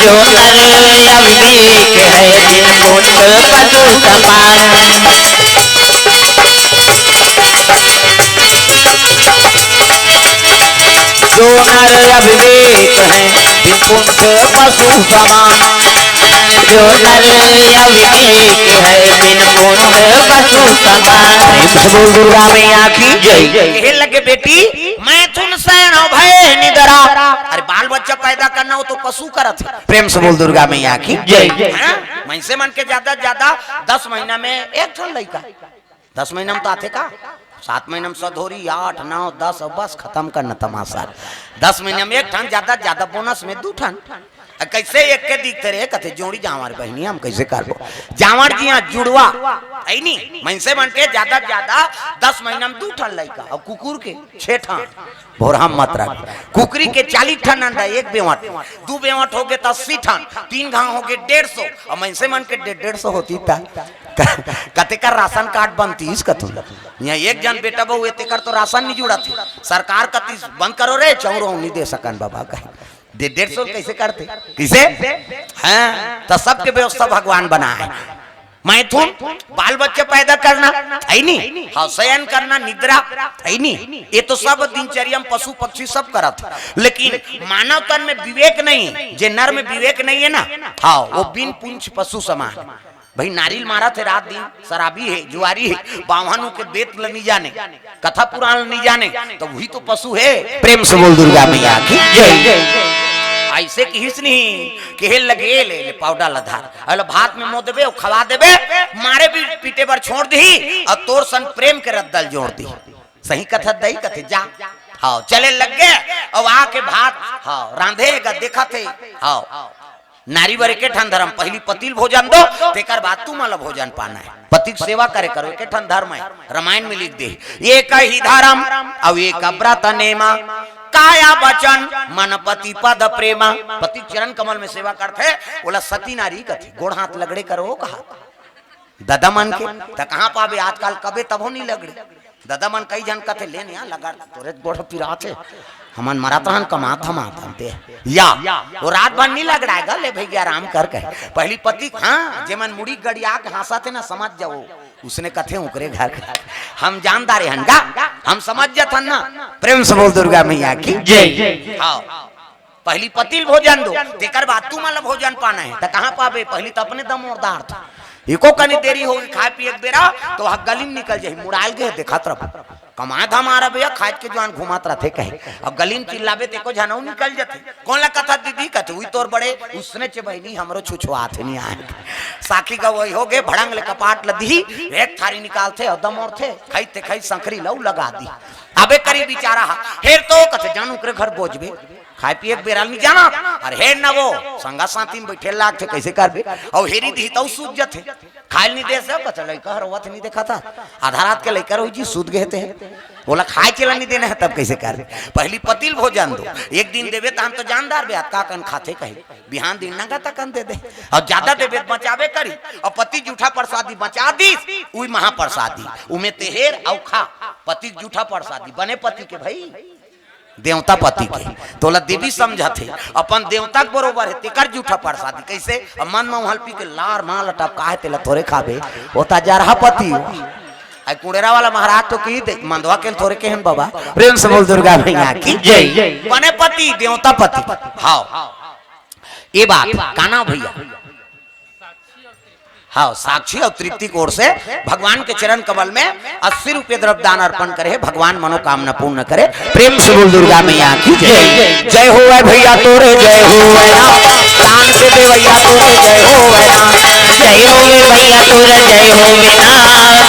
जो नर अविवेक है, बिन पूंछ पशु समान। जो नर अविवेक है, बिन पूंछ पशु समान। जो नर अविवेक है, बिन पूंछ पशु समान। प्रेम से बोल दुर्गा मैया की जय। कहे लगे, "बेटी, मैथुन सयन भय निदरा।" अरे, बाल बच्चा पैदा करना हो तो पशु करत हे। प्रेम से बोल दुर्गा मैया की जय। हाँ? मइनसे मन के ज्यादा से ज्यादा दस महीना में एक ठन लइका। दस महीना में तो आथे का? सात महीना में सधोरी, आठ, नौ, दस, अउ बस खतम करना तमाशा। दस महीना में एक ठन, ज्यादा से ज्यादा बोनस में दू ठन। अ, कइसे एक के दिखथे रे? कथे, "जोड़ी जांवर बहिनी, हम कइसे करबो?" जांवर जी हाँ जुड़वा, हइ नी? मइनसे मन के ज्यादा से ज्यादा दस महीना में दू ठन लइका, अउ कुकुर के छे ठन। भोरहा मत रख। कुकरी के चालीस ठन अंडा, एक बेवंट, दू बेवंट होगे त अस्सी ठन, तीन घांव होगे डेढ़ सौ, अउ मइनसे मन के डे-, डेढ़ सौ होतिस त क-, कतेक कर राशन कार्ड बनतिस कथों। इहाँ एक झन बेटा बहू हे, तेकर तो राशन नइ जुड़त हे। सरकार कतिस, "बंद करो रे, चाउर नइ दे सकन बाबा," कहे। दे डेढ़ सौ कइसे करते? कइसे? हाँ, त सबके व्यवस्था भगवान बनाय हे। मैथुन, बाल बच्चा पैदा करना, हइ नी? हाँ, सयन करना, निद्रा, हइ नी? ये तो सब दिनचर्या में पशु पक्षी सब करत हे। लेकिन मानव तन में विवेक नइ हे, जे नर में विवेक नइ हे ना, हाँ, वो बिन पूंछ पशु समान। भई नारी ल मारत हे रात दिन, शराबी हे, जुआरी हे, बाम्हन के वेद ल नइ जाने, कथा पुराण ल नइ जाने, त उही तो पशु हे। प्रेम से बोल दुर्गा मैया की जय। अइसे किहिस नहीं, कहे लगे, "ले, ले पाउडर ल धर, अउ भात में मो देबे, अउ खवा देबे, मारे भी पीटे बर छोड़ दिही, अउ तोर सन प्रेम के रद्दा ल जोड़ दिही।" सही कथत दई कथे, "जा।" हाँ, चले लग गे, अउ आके भात, हाँ, रांधे गा, देखत हे, हाँ, नारी बर एके ठन धरम, पहिली पति ल भोजन दो, तेकर बाद तुमन ल भोजन पाना हे। पति के सेवा करे करो, एके ठन धरम हे, रामायण में लिख दे, "एक ही धरम, अउ एक व्रत नेमा, काया वचन मन पति पद प्रेमा।" पति के चरण कमल में सेवा करथे, ओला सती नारी कथे, गोड़ हाथ लगड़े करो कहा। ददा मन के, त कहाँ पाबे आजकल, कबे तभो नइ लगड़े। ददा मन कई झन कथे, "ले न यार, लगड़, तोरे गोड़ पिरात हे, हमन मरत रहन, कमात धमात हन ते।" या, वो रात भर नइ लगड़ाय गा, ले भई आराम कर कहे। पहिली पति, हाँ, जेमन मुड़ी गड़िया के हाँसत हे ना, समझ जाओ, उसने कथे ओकरे घर। हम जानदार हन गा, हम समझ जाथन ना। प्रेम से बोल दुर्गा मैया की जय। हाँ, पहली पति ल भोजन दो, तेकर बाद तुमन ल भोजन पाना हे, त कहाँ पाबे? पहली त अपने दमोरदार था। एको कनी देरी होगे खाए पिए के बेरा, त वह गली में निकल जाही, मुड़ाल गे, देखत रह। कमाए धमाए रह भैया, खाए के जुआन घुमात रथे कहे। अब गली में चिल्लाबे, त एको झन अउ निकल जथे। कोन ला कथा दीदी? कथे, "उई तोर बड़े।" उसने चे बहिनी, हमरो छुछुआत हे, नहीं आए। साखी गवई होगे, भड़ंग ले कपाट ल दिही, एक थारी निकालथे अउ दमोरथे, खइते खइते संखरी ल अउ लगा दिही। अबे करी बिचारा हा, हेर तो कथे, "जान ओकरे घर बोजबे, खाए पिए के बेरा ल नहीं जाना, अरे हेर न वो, संगा साथी में बइठे लागथे, कइसे करबे?" अउ हेरी दिही त अउ सूत जथे। खाए ल नहीं दे से, कथे, "लइका ह रोवत नहीं देखा था, आधा रात के लइका रोही जी, सूत गे हे ते।" बोला, "खाए चला नहीं देना हे, तब कइसे करबे? पहली पति ल भोजन दो, एक दिन देबे, त हम तो जानदार बे, अतका कन खाथे कही, बिहान दिन नंगा तकन दे दे, अउ जादा देबे त बचाबे करी।" अउ पति जूठा प्रसादी बचा दिस, उई महाप्रसादी, उमे ते हेर अउ खा, पति के जूठा प्रसादी, बने पति के भई, देवता पति के, तोला देवी समझत हे, अपन देवता के बरोबर हे, तेकर जूठा प्रसादी। कइसे? अब मन में उहल पी के लार माल टपका हे, तेला थोरे खाबे, ओ त जरहा पति हो। आई कुड़ेरा वाला महाराज तो की दे, मंदवा के ल थोरे केहेन बाबा। प्रेम से बोल दुर्गा मैया की जय। बने पति, देवता पति। हाँ, ये बात, का नाम भैया? हाँ, साक्षी अउ तृप्ति के ओर से भगवान के चरण कमल में अस्सी रुपये द्रव्य दान अर्पण करे हे, भगवान मनोकामना पूर्ण करे। प्रेम से बोल दुर्गा मैया की जय। जय होवय भैया तोरे, जय होवय ना, दान के देवैया तोरे, जय होवय ना। जय होवे भैया तोरे, जय होवे ना,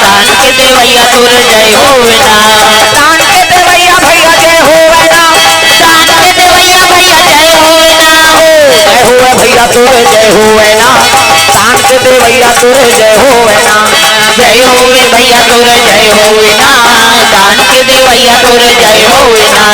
दान के देवैया तोरे, जय होवे ना। दान के देवैया भैया जय होवय ना, दान के देवैया भैया जय होवे ना। जय होवे भैया तोरे, जय होवे ना, दान के देवैया तोरे, जय होवे ना। जय होवे भैया तोरे, जय होवे ना, दान के देवैया तोरे, जय होवे ना।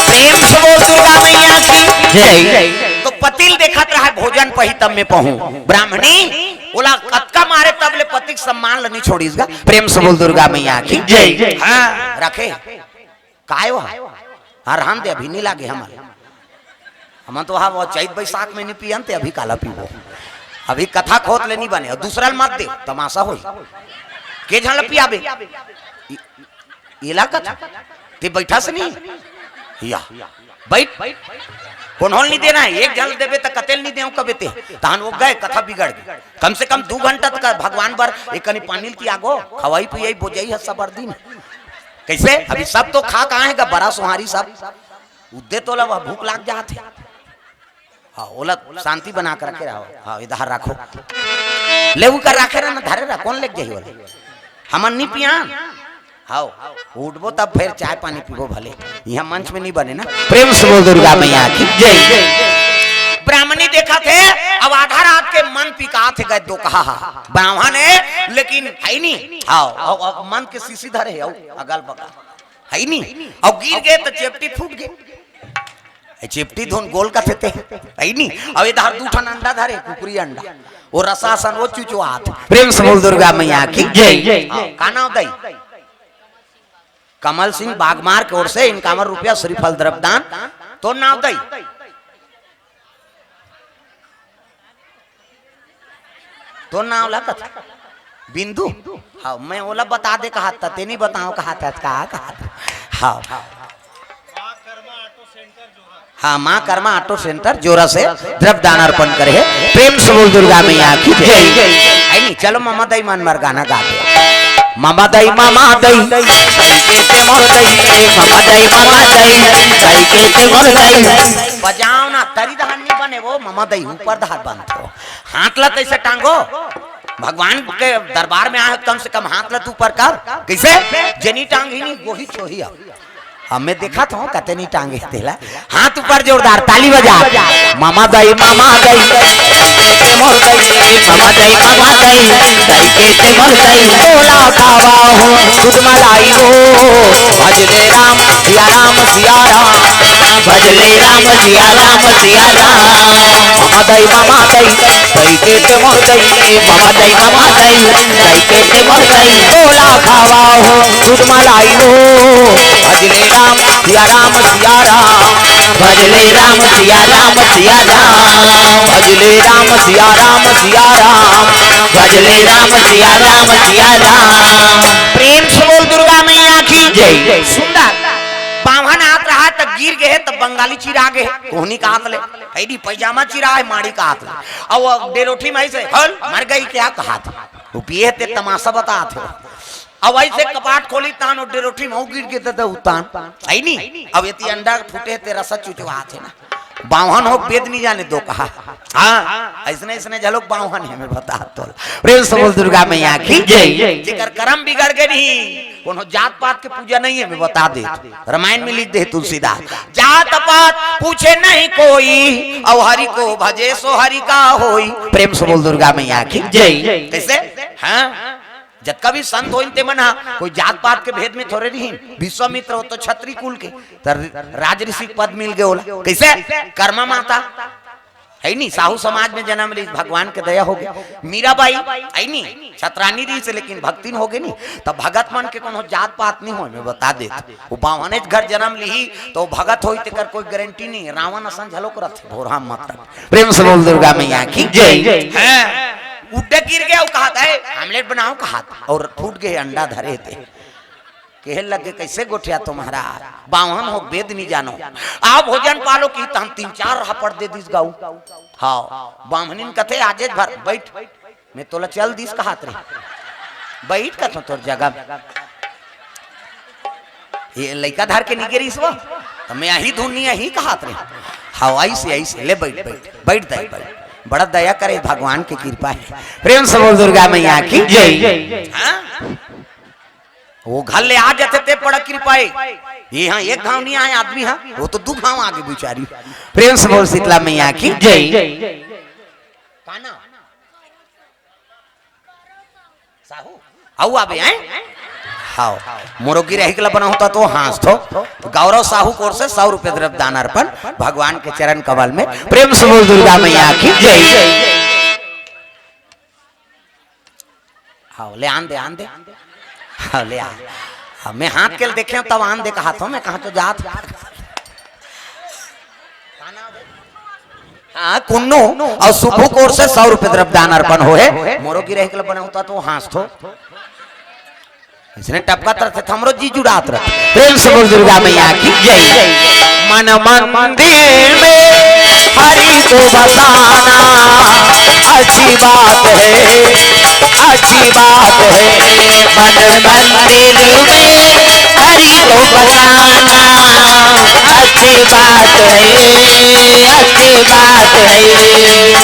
प्रेम से बोल दुर्गा मैया की जय। तो पति ल देखत रहा, भोजन पही तब में पहूं। ब्राह्मणी ओला अतका मारे, तब ले पति के सम्मान ल नहीं छोड़िस गा। प्रेम से बोल दुर्गा मैया की जय। हाँ, रखे। काय वह? हाँ, रहन दे, अभी नहीं लागे हमन। हमन तो हाँ, वो चैत बैसाख में नहीं पियन, ते अभी काला पीबो? अभी कथा खोत ले नहीं बने, अउ दूसरा ल मत दे, तमाशा होई। के झन ल पियाबे? इ-, इला कथा। ते बैठा से नहीं? या। बैठ। कोनो ल नहीं देना हे, एक झन ल देबे त कते ल नहीं देंव कबे ते। तहन वो गए, कथा बिगड़ गे। कम से कम दू घंटा तक भगवान बर एक कनी पानी ल तियागो, खवाई पियाई बोजई ह सबर दिन। कइसे? अभी सब तो खा कहाँ हे गा, बरा सोहारी सब। उद्दे तोला वह भूख लाग जात हे। हाँ, ओला शांति बना के रखे रहो। हाँ, इधर रखो। ले उकर रखे रह ना, धरे रह, कोन लेके जाही ओला? हमन नहीं पियान। हाँ, उठबो तब फेर चाय पानी पीबो भले। यहाँ मंच में नहीं बने ना। प्रेम से बोल दुर्गा मैया की जय। ब्राह्मणी देखत हे, अब आधा रात के मन पिकात हे, गए दो कहा हा। ब्राह्मण हे, लेकिन हे नहीं। हाँ, अउ, अउ मन के शीशी धरे हे, अउ अगल बगल। हे नहीं? अउ गिर गे त चेपटी फूट गे। ए चेपटी धुन गोल कथे ते। हे नहीं? अउ इधर दू ठन अंडा धरे, कुकरी अंडा। वो रसा असन वो चुचुआत। प्रेम से बोल दुर्गा मैया की जय। हाँ, का नाम दई? कमल सिंह बागमार के ओर से इनकावन रुपया श्रीफल द्रव्य दान। तोर नाम दई? तोर नाम ला कथा? बिंदु? हाँ, मैं ओला बता दे कहा था, ते नहीं बताओ कहा था, का कहा था? हाँ। हाँ, माँ कर्मा ऑटो सेंटर जोरा से द्रव्य दान अर्पण करे हे। प्रेम से बोल दुर्गा मैया की जय। हे नहीं, चलो ममा दई मन मर गाना गा दे। ममा दई, ममा दई, दई के ते मोर दई, ममा दई, ममा दई, दई के ते मोर दई। बजाओ ना, तरी दहान नहीं बने वो, ममा दई ऊपर दहान बनथे। हाथ ला तैसे टांगो, भगवान के दरबार में आए हो, कम से कम हाथ ला तू ऊपर कर। कइसे? जेनी टांग ही नहीं, गोही छोही अब। अब मैं देखा था, कते नहीं टांगे तेला। हाथ ऊपर जोरदार, ताली बजा। ममा दई, ममा दई, मोर दई, ममा दई, ममा दई, दई के ते मोर दई। तोला खावा हो, दूध मलाई हो, भजले राम, सिया राम, सिया राम, भजले राम, सिया राम, सिया राम। दई ममा दई, दई के ते मोर दई, ममा दई ममा दई, दई के ते मोर दई, तोला खावा हो दूध मलाई हो। भजले राम सिया राम सिया राम, भजले राम सिया राम सिया राम, भजले राम सिया राम सिया राम, भजले राम सिया राम सिया राम। प्रेम से बोल दुर्गा मैया की जय। सुंदर बाम्हन आत रहा त गिर गे हे, त बंगाली चिरा गे हे। कोहनी का हाथ ले, कैदी पैजामा चिरा हे, माड़ी का हाथ ले। अउ वो डेरोठी में ऐसे, "हल, मर गई क्या?" कहा था। वो पिए ते तमाशा बता थे। अउ ऐसे कपाट खोली तान, वो डेरोठी में वो गिर गे, ददा उतान। है नी? अब यदि अंडा फूटे ते रसा चुचवा थे ना। बाम्हन हो, वेद नहीं जाने दो कहा। हाँ, ऐसने, ऐसने झलोक बाम्हन हे, मैं बता तो। प्रेम से बोल दुर्गा मैया की जय। जेकर करम बिगड़ गे नहीं, कोनो जात पात के पूजा नहीं हे, मैं बता दे। रामायण में लिख दे तुलसीदास, "जात पात पूछे नहीं कोई, अउ हरि को भजे सो हरि का होई।" प्रेम से बोल दुर्गा मैया की जय। कैसे? हाँ, जतका भी संत होइन ते मन हा कोई जात पात के भेद में थोरे रिहिन। विश्वामित्र हो तो छत्री कुल के, त राज ऋषि के पद मिल गे ओला। कैसे? कर्मा माता है नी, साहू समाज में जन्म ली, भगवान के दया हो गया। मीराबाई है नी, छतरानी रही से, लेकिन भक्तिन हो गई नी। तब भगत मन के कोनो जात पात नहीं हो, मैं बता दे। वो बाम्हनेच घर जन्म ली तो भगत होई, तेकर कोई गारंटी नहीं। रावण असन झलोक रथे, भोरहा मत रख। प्रेम से बोल दुर्गा मैया की जय। हैं, उड्डे गिर गया, वो कहा था, "ए, आमलेट बनाओ," कहा था, अउ फूट गे अंडा धरे थे। कहे लगे, "कैसे गोठिया तुम्हारा?" बाम्हन हो, वेद नहीं जानो। "आप भोजन पालो" कि त हम तीन चार रहापट दे दिस गाऊ। हाँ, बाम्हनिन कथे, "आजेच भर बैठ, मैं तोला चल दिस कहात रही, बैठ," कथों, "तोर जगह में।" ये लइका धर के निगे रहिस वो, त मैं यही धुन नहीं, यही कहात रही। हाँ, ऐसे, ऐसे, "ले बैठ, बैठ, बैठ दाई, बैठ।" बड़ा दया करे, भगवान की कृपा है। प्रेम से बोल दुर्गा मैया की जय। हाँ? वो घर ले आ जाते ते बड़ा कृपा है। ये हाँ, एक घाव नहीं आए आदमी, हाँ, वो तो दू घाव आगे बेचारी। प्रेम से बोल शीतला मैया की जय। का नाम? साहू? अउ आबे, हैं? हाव। मोरो गिरहिक ला बनाहूं त तो हाँसथों। गौरव साहू कोर से सौ रुपये द्रव्य दान अर्पण भगवान के चरण कमल में। प्रेम से बोल दुर्गा मैया की जय। हाव, ले आन दे, आन दे। हाव, ले आन। हाव, मैं हाथ के ल देखे हूं, तब आन दे कहाथों, मैं कहां तो जात। हाँ, कुन्नू अउ सुभू कोर से सौ रुपये द्रव्य दान अर्पण होहे। मोरो गिरहिक ला बनाहूं त तो हाँसथों। इसने टपकत रथे, त हमरो जी जुड़ात रथे। प्रेम से बोल दुर्गा मैया की जय। मन मंदिर में हरि को बसाना अच्छी बात है, अच्छी बात है। मन मंदिर में हरि को बसाना अच्छी बात है, अच्छी बात है।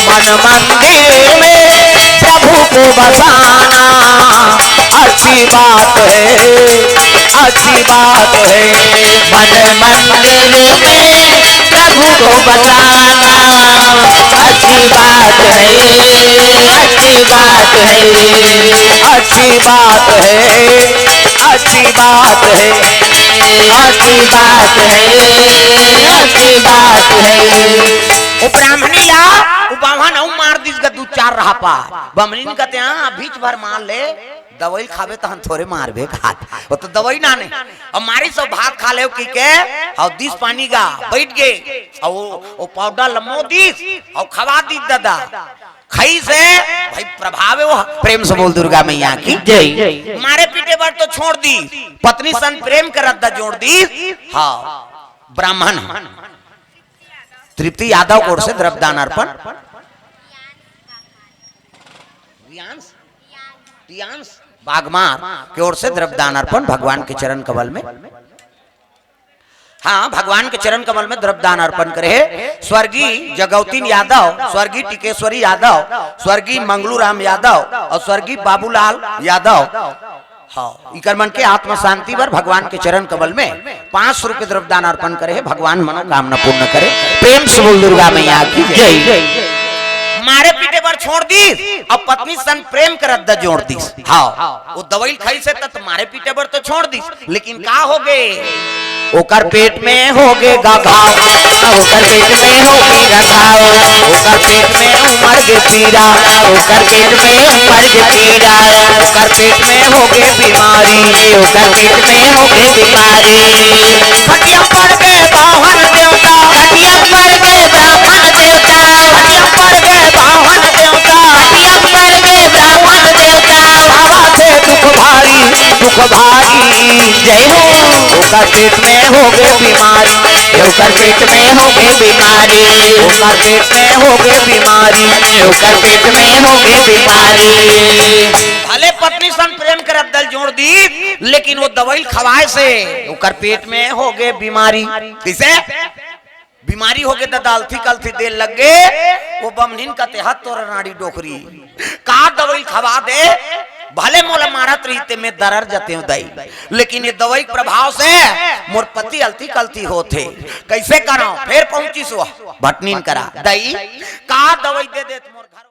मन मंदिर में प्रभु को बसाना अच्छी बात है, अच्छी बात है। मन मंदिर में प्रभु को बसाना अच्छी बात है, अच्छी बात है, अच्छी बात है, अच्छी बात है, अच्छी बात है, अच्छी बात है। वो ब्राह्मणी ला, वो बाम्हन अउ मार दिस गा दू चार रहापा। बाम्हनिन कथे, "हाँ, अभीच भर मार ले, दवाई खाबे तहन थोरे मारबे," कहाथे। वो तो दवाई नाने। अब मारिस अउ भात खा लेव कहिके, अउ दिस पानी गा, बैठ गे। अउ वो, वो पाउडर लमो दिस, अउ खवा दिस ददा। खाइस हे, भाई प्रभाव हे वो। प्रेम से बोल दुर्गा मैया की जय। मारे पीटे बर तो छोड़ दिस, पत्नी सन प्रेम के रद्दा जोड़ दिस। हाँ, ब्राह्मण। तृप्ति यादव कोर से द्रव्य दान अर्पण। रियांश, रियांश बागमार के ओर से द्रव्य दान अर्पण भगवान के चरण कमल में। हाँ, भगवान के चरण कमल में द्रव्य दान अर्पण करे हे स्वर्गीय जगौतीन यादव, स्वर्गीय टिकेश्वरी यादव, स्वर्गीय मंगलू राम यादव अउ स्वर्गीय बाबूलाल यादव। हाँ, इकर मन के आत्मा शांति बर भगवान के चरण कमल में पाँच सौ रुपये द्रव्य दान अर्पण करे हे। भगवान मनोकामना पूर्ण करे। प्रेम से बोल दुर्गा मैया की जय। मारे पीटे बर छोड़ दिस, अब पत्नी सन प्रेम के रद्दा जोड़ दिस। हाँ, वो दवाई खाइस हे त मारे पीटे बर तो छोड़ दिस, लेकिन का हो गे? ओकर पेट में हो गे गा घाव, ओकर पेट में हो गे गा घाव, ओकर पेट में उमड़ गे पीरा, ओकर पेट में उमड़ गे पीरा, ओकर पेट में होगे बीमारी, ओकर पेट में होगे बीमारी। खटिया पड़ गे बावन देवता, खटिया पड़ गे बावन देवता, खटिया पड़ गे बावन देवता, खटिया पड़ गे बावन देवता। बाबा के दुख भारी, दुख भारी। जय हो। ओकर पेट में होगे बीमारी, ओकर पेट में होगे बीमारी, ओकर पेट में होगे बीमारी, ओकर पेट में होगे बीमारी। भले पत्नी संग प्रेम करत दल जोड़ दी, लेकिन वो दवाई खवाए से ओकर पेट में होगे बीमारी। किसे? बीमारी होगे, ददा अलथी कलथी दे लग गे। वो बमनिन कथे, "हत तोर नाड़ी डोकरी, का दवाई खवा दे?" भले मोला मारत रहिते, मैं दरर जतेंव दई, लेकिन ये दवाई के प्रभाव से मोर पति अलथी कलथी होथे। कैसे करंव? फेर पहुंचिस वो भटनिन करा, "दई, का दवाई दे देत मोर घर?"